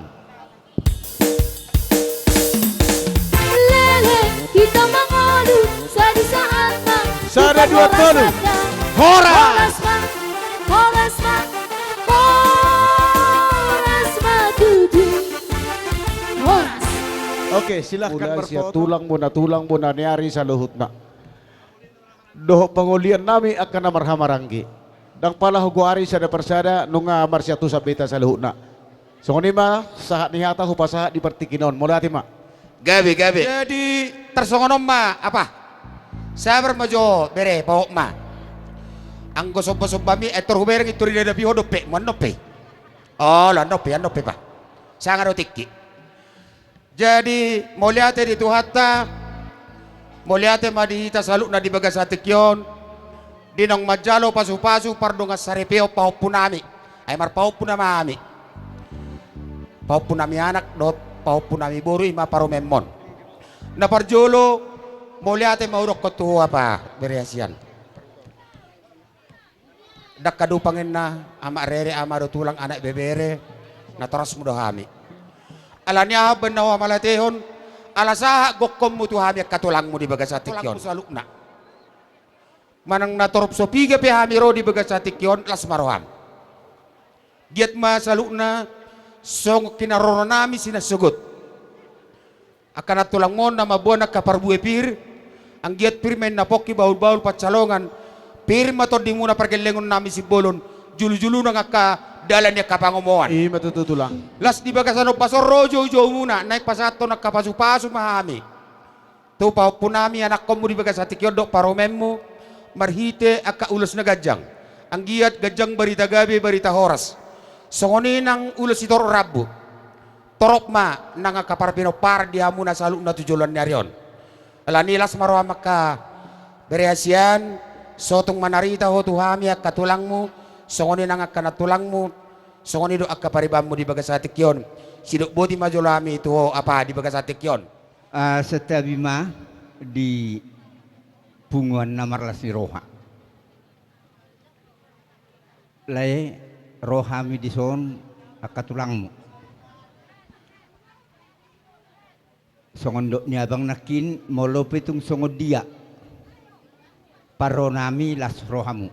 Lele, hita mangolu, sada saat ma. Sada, dua, tolu. Horas ma. Horas ma. Horas ma tutu. Horas. Oke, silahkan. Mulai sian berfoto. Tulang bona, tulang bona ni ari saluhutna. Dohot pangolian nami angka na marhahamaranggi. Ndang pala hugoari sada parsada, nunga marsiantusan be hita saluhutna. Songon i ma sahat ni hata hupasahat di partingkian on. Mauliate ma. Gabe, gabe. Jadi, tarsongon on ma, apa? Sabar ma jo, bere, pahot ma. Anggo somba-sombami, eh, tor hubereng, i tor idadapi ho dope, muan dope. Olo, annon pe, annon pe, pa. Sanga do tingki. Jadi, mauliate di Tuhanta, mauliate ma di hita saluhutna di bagasan tingki on, di naung manjalo pasu-pasu pardongansaripeon pahompunami, ai marpahompu nama hami. Pahompunami anak dohot pahompunami boru, i ma parumaenmon. Na parjolo, mauliate ma hudokkon tu ho, apa, bere hasian. Ndang hadumpang inna, amak rere, ama dohot tulang, anak ibebere, natorasmu do hami. Alani aha umbahen na huhamauliatehon, ala sahat gokhonmu tu hami angka tulangmu di bagasan tingki on. Tulangmu saluhutna. Manang na torop so piga pe hami ro di bagasan tingki on, las ma roham. Giat ma saluhutna, songon hinaroro nami sian na sogot. Angka na tulangmon na mamboan angka parbue pir, anggiat pir ma inna pongki bahul-bahul pansalongan, pir ma tondimuna pargellengon nami Simbolon, julu-julu nang angka dalan ni angka pangomoan. I ma tutu tulang. Las di bagasan ombas on ro jou-joumuna, naeng pasahathon angka pasu-pasu ma hami. Tu pahompunami anakkonmu di bagasan tingki on dohot parumaenmu, marhite angka ulos na ganjang. Anggiat ganjang barita gabe barita horas. Songon i nang ulos sitorop rambu. Torop ma nang angka parpinomparan di hamuna saluhutna tu joloan ni ari on. Alani las ma roham angka bere hasian, so tung manarita ho tu hami angka tulangmu, songon i nang angka nantulangmu, songon i do angka paribanmu di bagasan tingki on. Sidok boti ma jolo hami tu ho, apa, di bagasan tingki on. Ah, santabi ma di punguan na marlas ni roha. Lae, ro hami dison angka tulangmu. Songon dok ni abang nangkin, molo pe tung songon dia parro nami, las rohamu.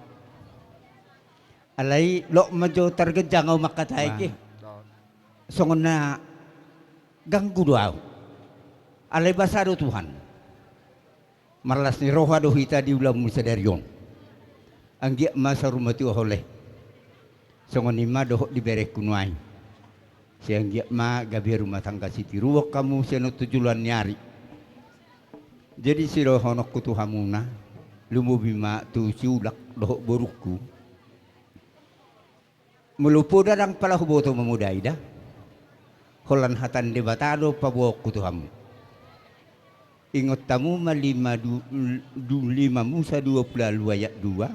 Alai lok ma jo targanjang au mangkatai ke. Songon na ganggu do au. Alai basa do Tuhan. Marlas ni roha do hita di ulaonmu sadari on. Anggiat ma saur matua ho, lae. Songon i ma dohot di berengku nuaeng. Sai anggiat ma gabe rumah tangga sitiruon hamu sian on tu joloan ni ari. Jadi sidohononku tu hamuna, lumobi ma tu siulak dohot borungku. Molo poda ndang pala huboto mamodai da. Holan hata ni Debata do paboaonku tu hamu. Ingot hamu ma lima du-, du-, lima Musa dua pulu ualu ayat dua.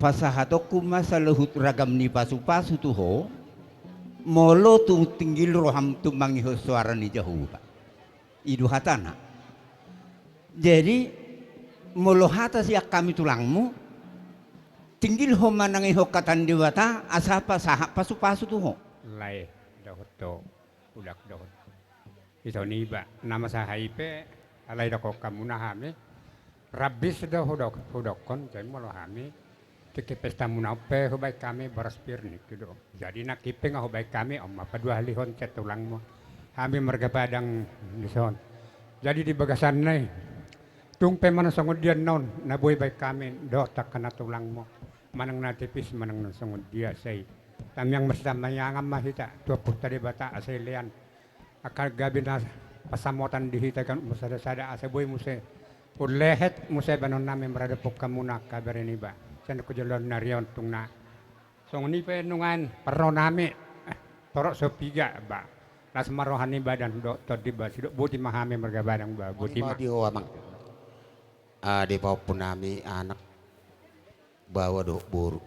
Pasahatonku ma saluhut ragam ni pasu-pasu tu ho, molo tung tinggil roham tung mangihut soara ni Jahowa. I do hatana. Jadi, molo hata sian hami tulangmu, tinggil ho ma nangihut hata ni Debata, asa pasahat pasu-pasu tu ho. Lae, dohot do, udak dohot. Ito niba, na masa haipe, alai dokkon hamuna hami, rambis do hudok-, hudokkon, jadi molo hami, tingki pesta muna on pe hubaen hami boras pir ningku do. Jadi nangkin pe nga hubaen hami, on ma paduahalihon sian tulangmu. Hami marga Padang dison. Jadi di bagasan na i, tung pe manang songon dia annon, na boi baen hami, dohot angka na tulangmu. Manang na tipis, manang na songon dia, sai. Tamiang marsitambayangan ma hita, tu Ompunta Debata, asa ilean. Angka gabe na pansamotan di hita ganup marsada-sada asa boi muse. Umlehet muse baenon nami maradophon hamuna angka bere niba. Sian tu joloan ni ari on tung na. Songon i pe nungan parro nami. Eh, torop so piga ba. Las ma roha ni badan dohot tondi, ba sidok boti ma hami marga Padang, ba boti ma. Di ho amang. Ade pahompu nami, anak, baoa dohot boru.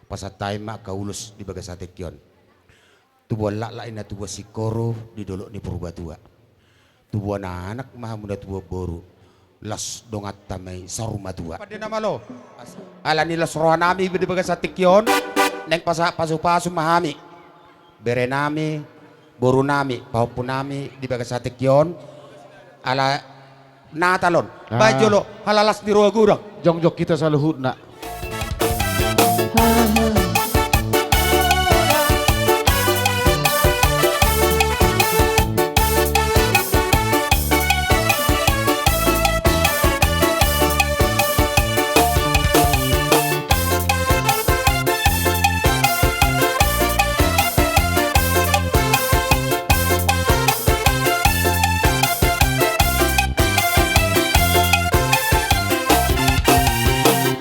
Pasahat hami ma angka ulos di bagasan tingki on. Tubuan laklak i na tubuan singkoru di dolok ni Purbatua. Tubuan anak ma hamu na tubuan boru. Las donganta ma i saur matua. Pande na malo. Ala ni las roha nami di bagasan tingki on, naeng pasahat pasupasu ma hami. Bere nami, boru nami, pahompu nami di bagasan tingki on. Ala Natal on. Ah. Baen jolo, ala las ni roha godang. Jongjong hita saluhutna.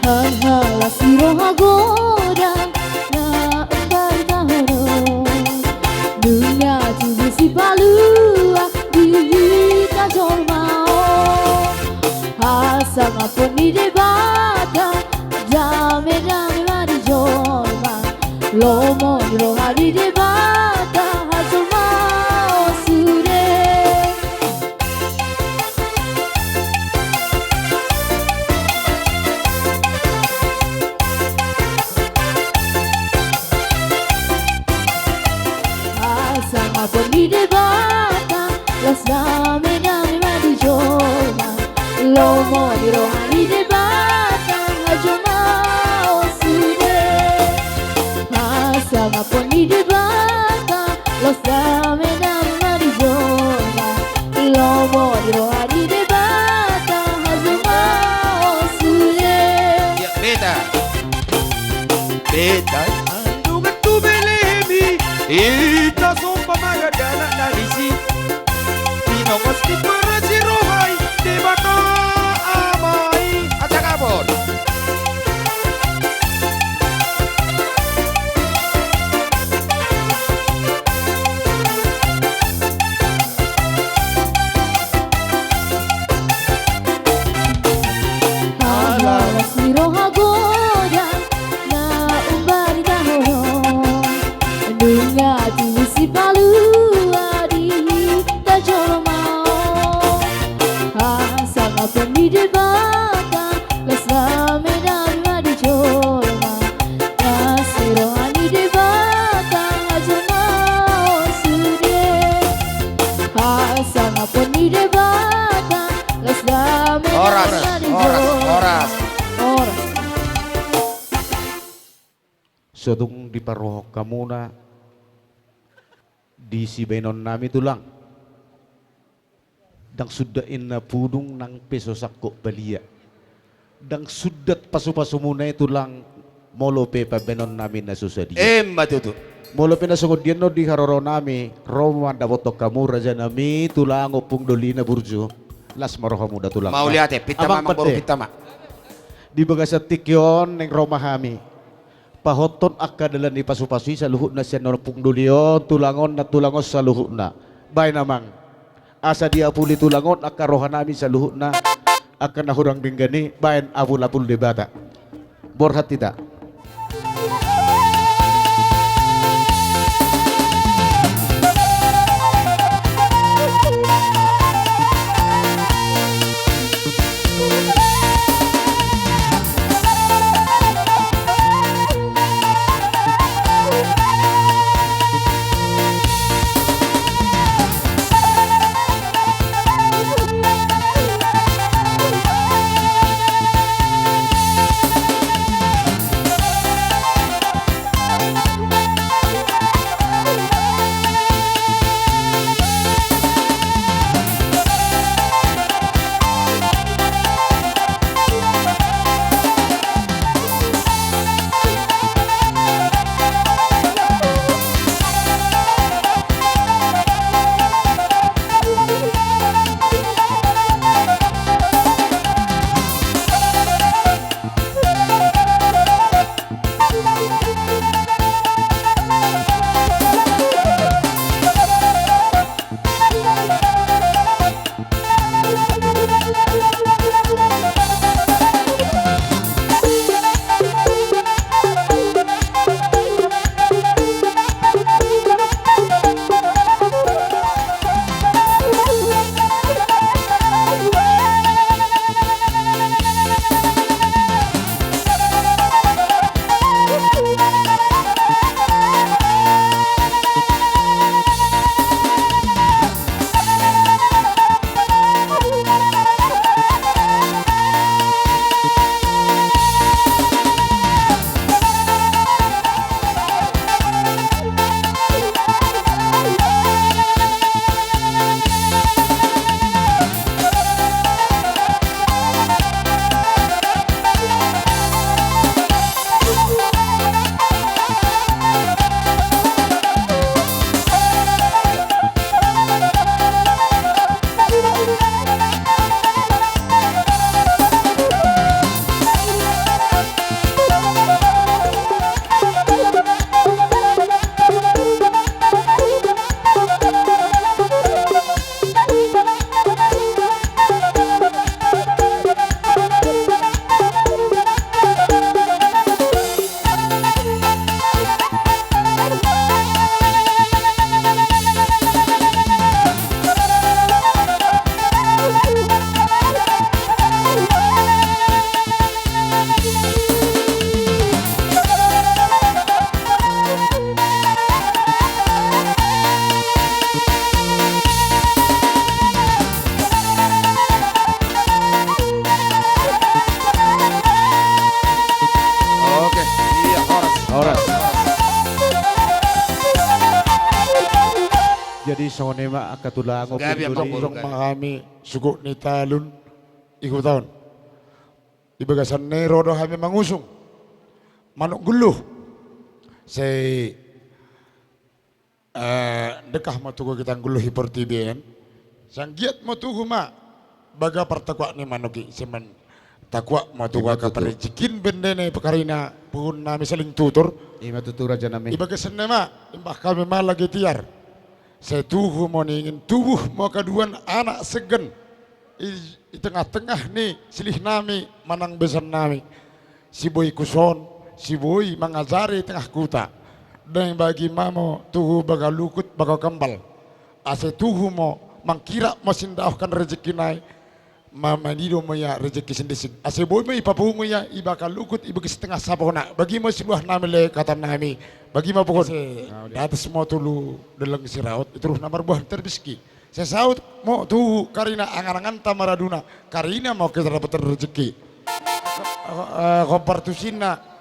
Ala las ni roha godang na umbaritahon on, nunga tubu sipalua di hita jolma on. Hasangapon ni Debata, dame-dame ma di jolma. Lomo ni roha ni Debata, hajolmaon sude. Hasangapon ni Debata, las dame-dame ma di jolma. Lomo ni roha ni Debata, hajolmaon sude. Hasangapon ni Debata, las dame-dame ma di jolma. Lomo ni roha ni Debata, hajolmaon sude. Ya, beta. Beta, andungan tu Belehem i, hita somba ma dakdanak na disi. Pinongos ni parasi roha i, Debata Ama i. Hasangapon. Ala las ni roha godang na umbaritahon on, nunga tubu sipalua di hita jolma on. Hasangapon ni Debata, las dame-dame ma di jolma. Las ni roha ni Debata, hajolmaon sude. Hasangapon ni Debata, las dame-dame ma di jolma. Horas, horas, horas. Horas. So tung diparrohahon hamuna di sibaenon nami, Tulang. Ndang sundat inna pudung, nang pe so sangkot balia. Ndang sundat pasupasumuna i, Tulang, molo pe pambaenon nami na so sadia. Emma tutu. Molo pe na songon dia annon di haroro nami, ro ma mandapothon hamu raja nami, Tulang, Ompung Doli na burju. Las ma rohamuna, Tulang. Mauliate, pinta ma, Amangboru, pinta ma. Di bagasan tingki on naeng ro ma hami pahothon angka dalan ni pasupasu i saluhutna sian Ompung Doli on, Tulang on, nantulang on saluhutna. Baen, Amang, asa diapuli, Tulang, on angka roha nami saluhutna, angka na hurang denggan i, baen apulapul Debata. Borhat hita. Jadi songon i ma angka tulang. Gabe, ompung, Amang Boru, gabe. Tong ma hami suhut ni talun i huta on. Di bagasan na i ro do hami mangusung manuk gulluh. Sai, eh, dengkah ma tugu kita gulluh i portibi an. Sai anggiat ma tugu ma baga partakuak ni manuk i, sai mangkakuak ma tugu. Ima tutu. Angka parrejekin bendene, karina puhun nami saling tutur. Ima tutu, raja nami. Di bagasan na i ma, imbah hami ma lagi tiar. Sai tugu ma nian, tubuh ma haduan anak segan i, i tengah-tengah ni silih nami manang besan nami. Si boi kuson, si boi mangajari tengah huta. Dang bagi ma mo tugu baga lukut, baga kambal. Asa tugu ma mangkirap ma sindaohon rejeki nai. Ma-, manido ma ia rejeki sindesin. Asa boi ma ipapungu ia, i baga lukut, i bagas tengah sapona. Bagi ma siluah nami, lae, hata nami. Bagi ma pokok. Asa datas ma tolu dalan siraot, i toruh na marbuah tarbisiki. Sai saut ma tugu karina angan-anganta maraduna. Karina ma kita dapotan rejeki. Eh, kompar tusinna.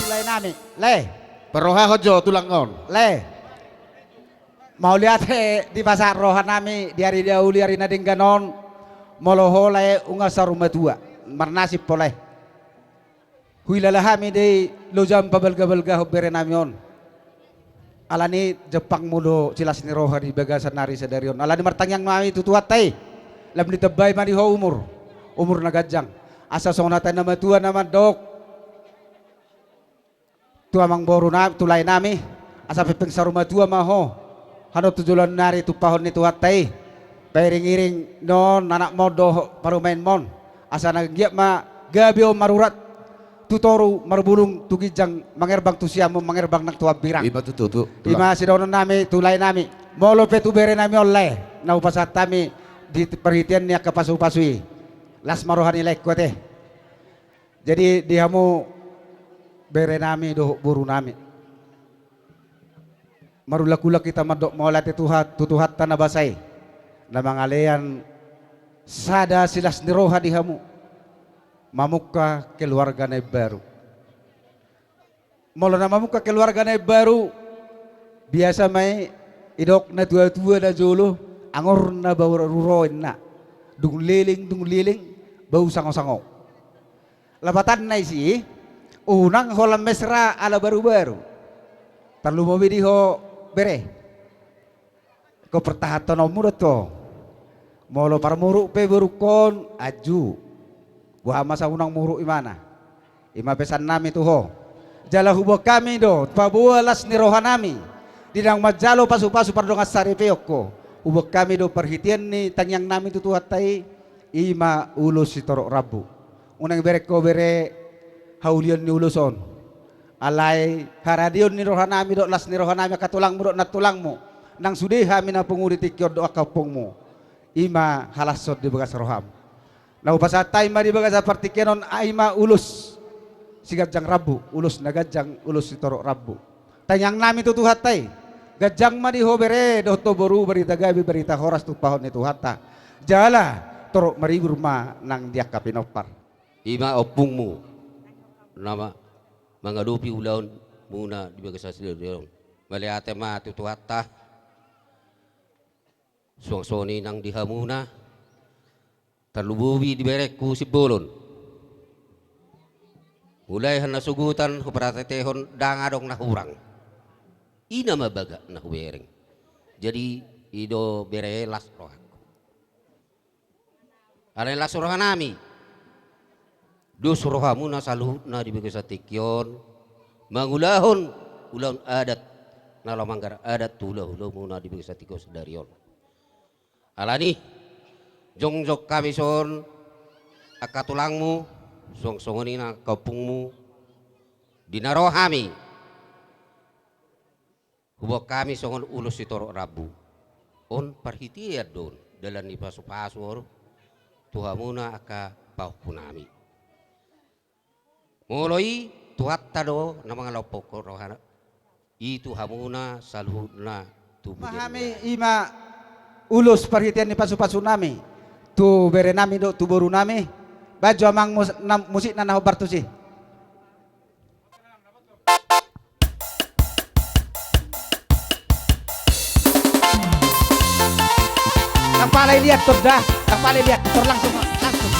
Lae nami, lae. Parrohahon jo tulang on. Lae. Mauliate dipasahat roha nami di ari na uli, ari na denggan on. Molo ho, lae, unang saur matua, marnasib ho, lae. Huilala hami do i loja pabalga-balgahon bere nami on. Alani jampangmu do silas ni roha di bagasan ari sadari on. Alani martangiang ma hami tu Tuhanta i, lam ditambai ma di ho umur, umur na ganjang. Asa songon hata ni na matua na mandok tu amang boru na-, tu lae nami, asa pengpeng saur matua ma ho, hanon tu joloan ni ari tumpahon ni Tuhanta i. Pairing-iring non anakmon dohot parumaenmon, asa na giat ma gabe on marurat tu toru, marbulung tu ginjang, mangerbang tu siamun, mangerbang nang tu hambirang. Ima tutu, tu-, tulang. Ima sidohonon nami tu lae nami. Molo pe tu bere nami on, lae, na hupasahat hami di parhitean ni angka pasu-pasu i, las ma roha ni laengku ate. Jadi di hamu bere nami dohot boru nami, marulak-ulak hita mandok mauliate Tuhan, tu Tuhanta na basa i, na mangalean sada silas ni roha di hamu mamungka keluarga na imbaru. Molo na mamungka keluarga na imbaru, biasa ma i didok natua-tua najolo, angor na baru ro inna, dung leleng, dung leleng, bau sango-sango. Lapatanna disi, unang holan mesra ala baru-baru. Tarlumobi di ho bere. Ingkon pertahanhononmu do tu ho. Molo parmuruk pe borungkon, anju. Boha ma asa unang muruk ibana. Ima pesan nami tu ho. Jala huboan hami do paboa las ni roha nami di naung manjalo pasu-pasu pardongansaripeon ho. Huboan hami do parhitean ni tangiang nami tu Tuhanta i, ima ulos sitorop rambu. Unang ibereng ho bere haulion ni ulos on. Alai haradeon ni roha nami dohot las ni roha nami angka tulangmu dohot nantulangmu, nang sude hami na pungu di tingki on dohot angka ompungmu, ima halashon di bagas roham. Na hupasahat hami ma di bagasan partingkian on, ai ma ulos siganjang rambu, ulos na ganjang, ulos sitorop rambu. Tangiang nami tu Tuhanta i, ganjang ma di ho bere dohot ho boru barita gabe, barita horas tumpahon ni Tuhanta. Jala torop maribur ma nang di angka pinompar. Ima ompungmu na ma-, mangadopi ulaonmuna di bagasan sadari on. Mauliate ma tu Tuhanta. Suang songon i nang di hamuna. Tarlumobi di berengku Simbolon. Mulai hanasogotan huparatehon ndang adong na hurang. I nama bagak na hubereng. Jadi i do bere las rohangku. Alai las rohanami. Dos rohamuna saluhutna di bagasan tingki on mangulahon ulaon adat na laho manggarar adat tu hulahulamuna di bagasan tingki on sadari on. Alani jongjong hami songon angka tulangmu, songon songon i nang angka ompungmu, di na ro hami huboan hami songon ulos sitorop rambu. On parhitean do on dalan ni pasupasu on tu hamuna angka pahompunami. Molo i Tuhanta do na mangalompok rohana i tu hamuna saluhutna tu ma hami. I ma ulos parhitean ni pasupasunami tu berenami dohot tu borunami. Baen jo amang mus-, na, musikna na hombar tusi. Ndang pala iliathon da, ndang pala iliathon, langsung, langsung.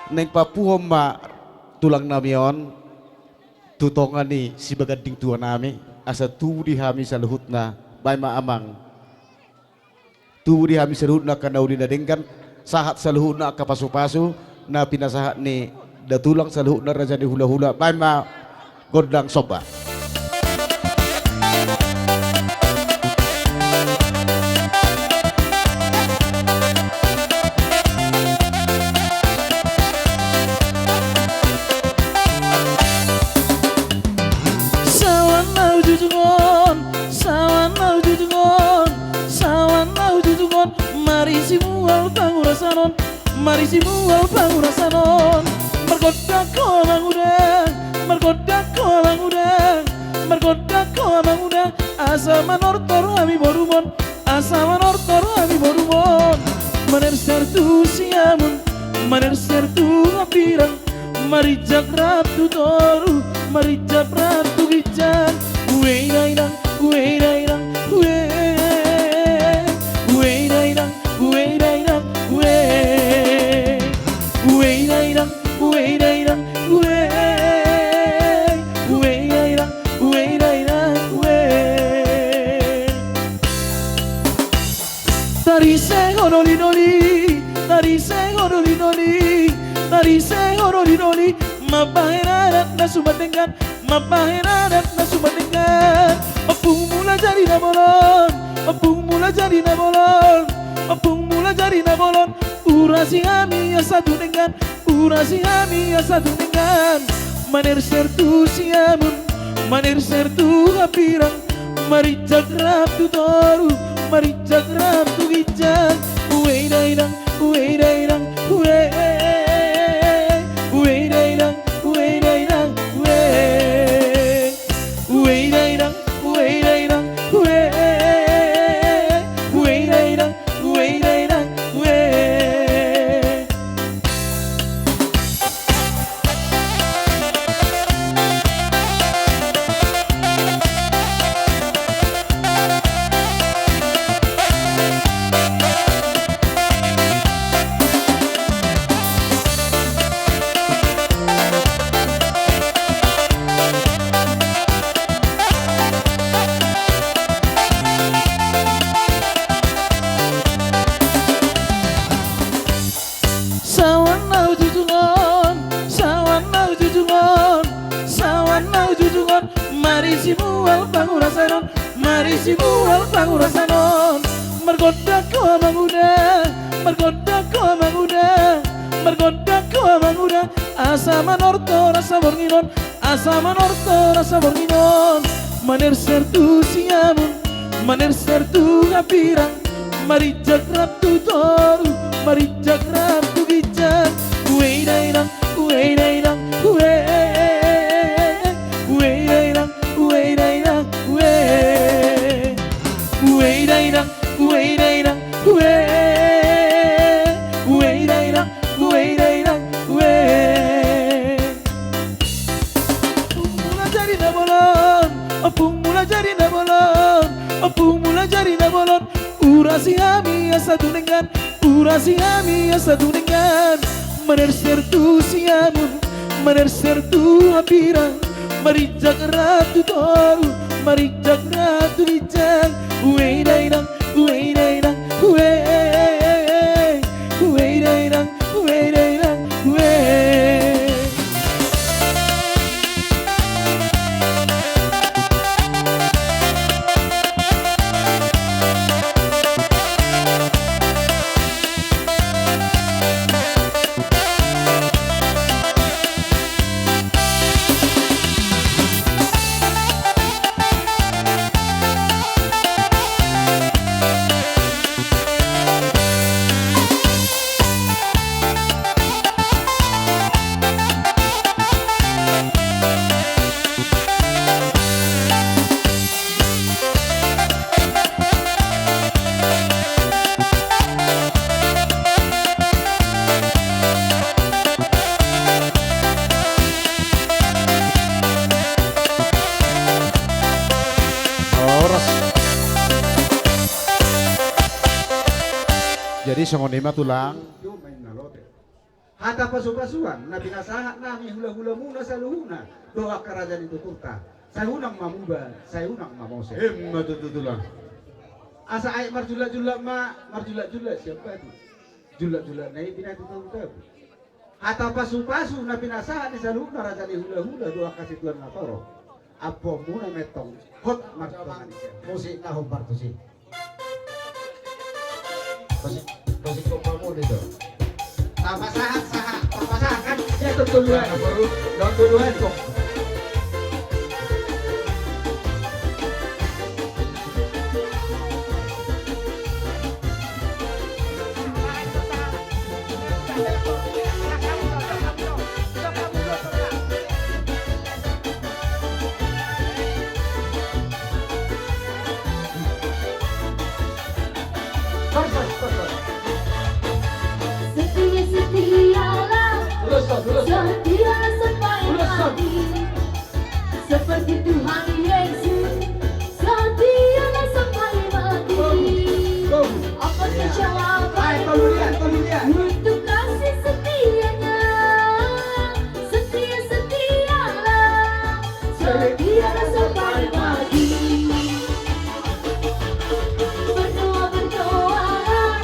Naeng papuhon ma tulang nami on tu tonga ni sibaganding tua nami, asa tubu di hami saluhutna, baen ma amang. Tubu di hami saluhutna angka na uli na denggan, sahat saluhutna angka pasupasu na pinasahat ni datulang, saluhutna raja ni hulahula, baen ma gondang somba. Sawan na hujujung on, sawan na hujujung on, sawan na hujujung on, marisi mual pangurasan on, marisi mual pangurasan on. Margondang ho amang uda, margondang ho amang uda, margondang ho amang uda, asa manortor hami borumon, asa manortor hami borumon. Manerser tu siamun, manerser tu hambirang, marinjak rap tu toru, marinjak rap tu ginjang. Ue dainang, ue dainang, ue. Ue dainang, ue dainang, ue. Ue dainang, ue dainang, ue. Ue dainang, ue dainang, ue. Tarise ho doli-doli, tarise ho doli-doli, tarise ho doli-doli. Mambahen adat na suman denggan, mambahen adat na suman denggan. Ompung mula jadi na bolon, ompung mula jadi na bolon, ompung mula jadi na bolon. Urasi hami asa tu denggan, urasi hami asa tu denggan. Manerser tu siamun, manerser tu hambirang, marinjak rap tu toru, marinjak rap tu ginjang. Ue dainang, ue dainang, ue. Ue dainang, ue dainang, ue. Ue dainang, ue dainang, ue. Ue dainang, ue dainang, ue. Sawan na hujujung on, sawan na hujujung on, sawan na hujujung on, marisi mual pangurasan on, marisi mual pangurasan on. Margondang ho amang uda, margondang ho amang uda, margondang ho amang uda, asa manortor asa borngin on, asa manortor asa borngin on. Manerser tu siamun, manerser tu hambirang, marinjak rap tu toru, marinjak rap tu ginjang. Ue dainang, ue dainang, ue. Ue dainang, ue dainang, ue. Ue dainang, ue dainang, ue. Ue dainang, ue dainang, ue. Ompung mula jadi na bolon, ompung mula jadi na bolon, ompung mula jadi na bolon. Urasi hami asa tu denggan, urasi hami asa tu denggan. Manerser tu siamun, manerser tu hambirang, marinjak rap tu toru, marinjak rap tu ginjang. Ue dainang, ue dainang, ue. Ue dainang, ue dainang, ue. Horas. Jadi songon i ma tulang. Hata pasupasuan na pinasahat nami hulahulamuna saluhutna dohot angka raja ni tuturta, sai unang ma muba, sai unang ma mose. Emma tutu, Tulang. Asa aek marjullakjullak ma, marjullakjullak sian batu. Jullakjullakna i pinatutabu. Hata pasupasu na pinasahat ni saluhutna raja ni hulahula dohot angka situan na torop. Ampuonmuna ma antong hot martonga ni sian. Musik na hombar tusi. Musik, musik hombar muli do. Tapasahat, sahat, tapasahat kan? Ya, tutu dua. Tutu dua, tutu. Setia, setialah. Lurus, Ton, lurus. Setialah sampai mati. Seperti Tuhan Yesus, setialah sampai mati. Apa kejawab untuk kasih setianya? Setia, setialah, setialah sampai mati. Berdoa, berdoalah,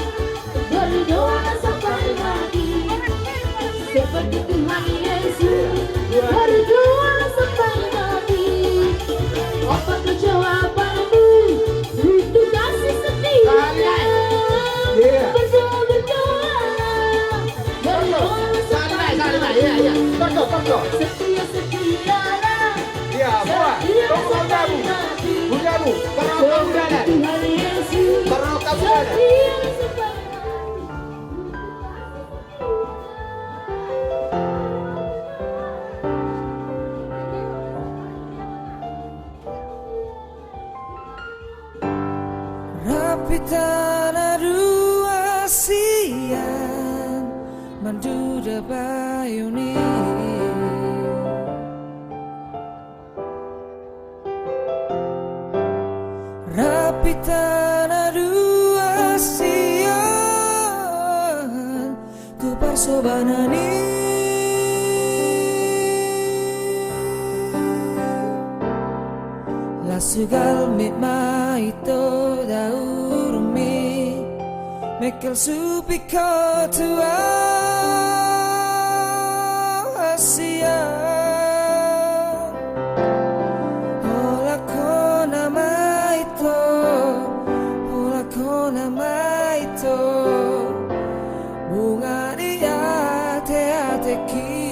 berdoalah sampai mati. Seperti Tuhan Yesus, berdoalah sampai mati. Apakah jawabanmu untuk kasih setia? Iya. Berdoa, berdoalah, berdoalah sampai mati. Iya, iya. Setia, setialah. Iya, buat. Tunggu, tunggu. Bujamu. Berapa bulan? Berapa bulan? Rap hita na dua sian manduda bayuni. Rap hita na dua sian tu parsobanan i. Las ugal met ma ito daurmi, mengkel supik ho tu ahu sian. Holan hona ma ito, holan hona ma ito, bunga di ateateki.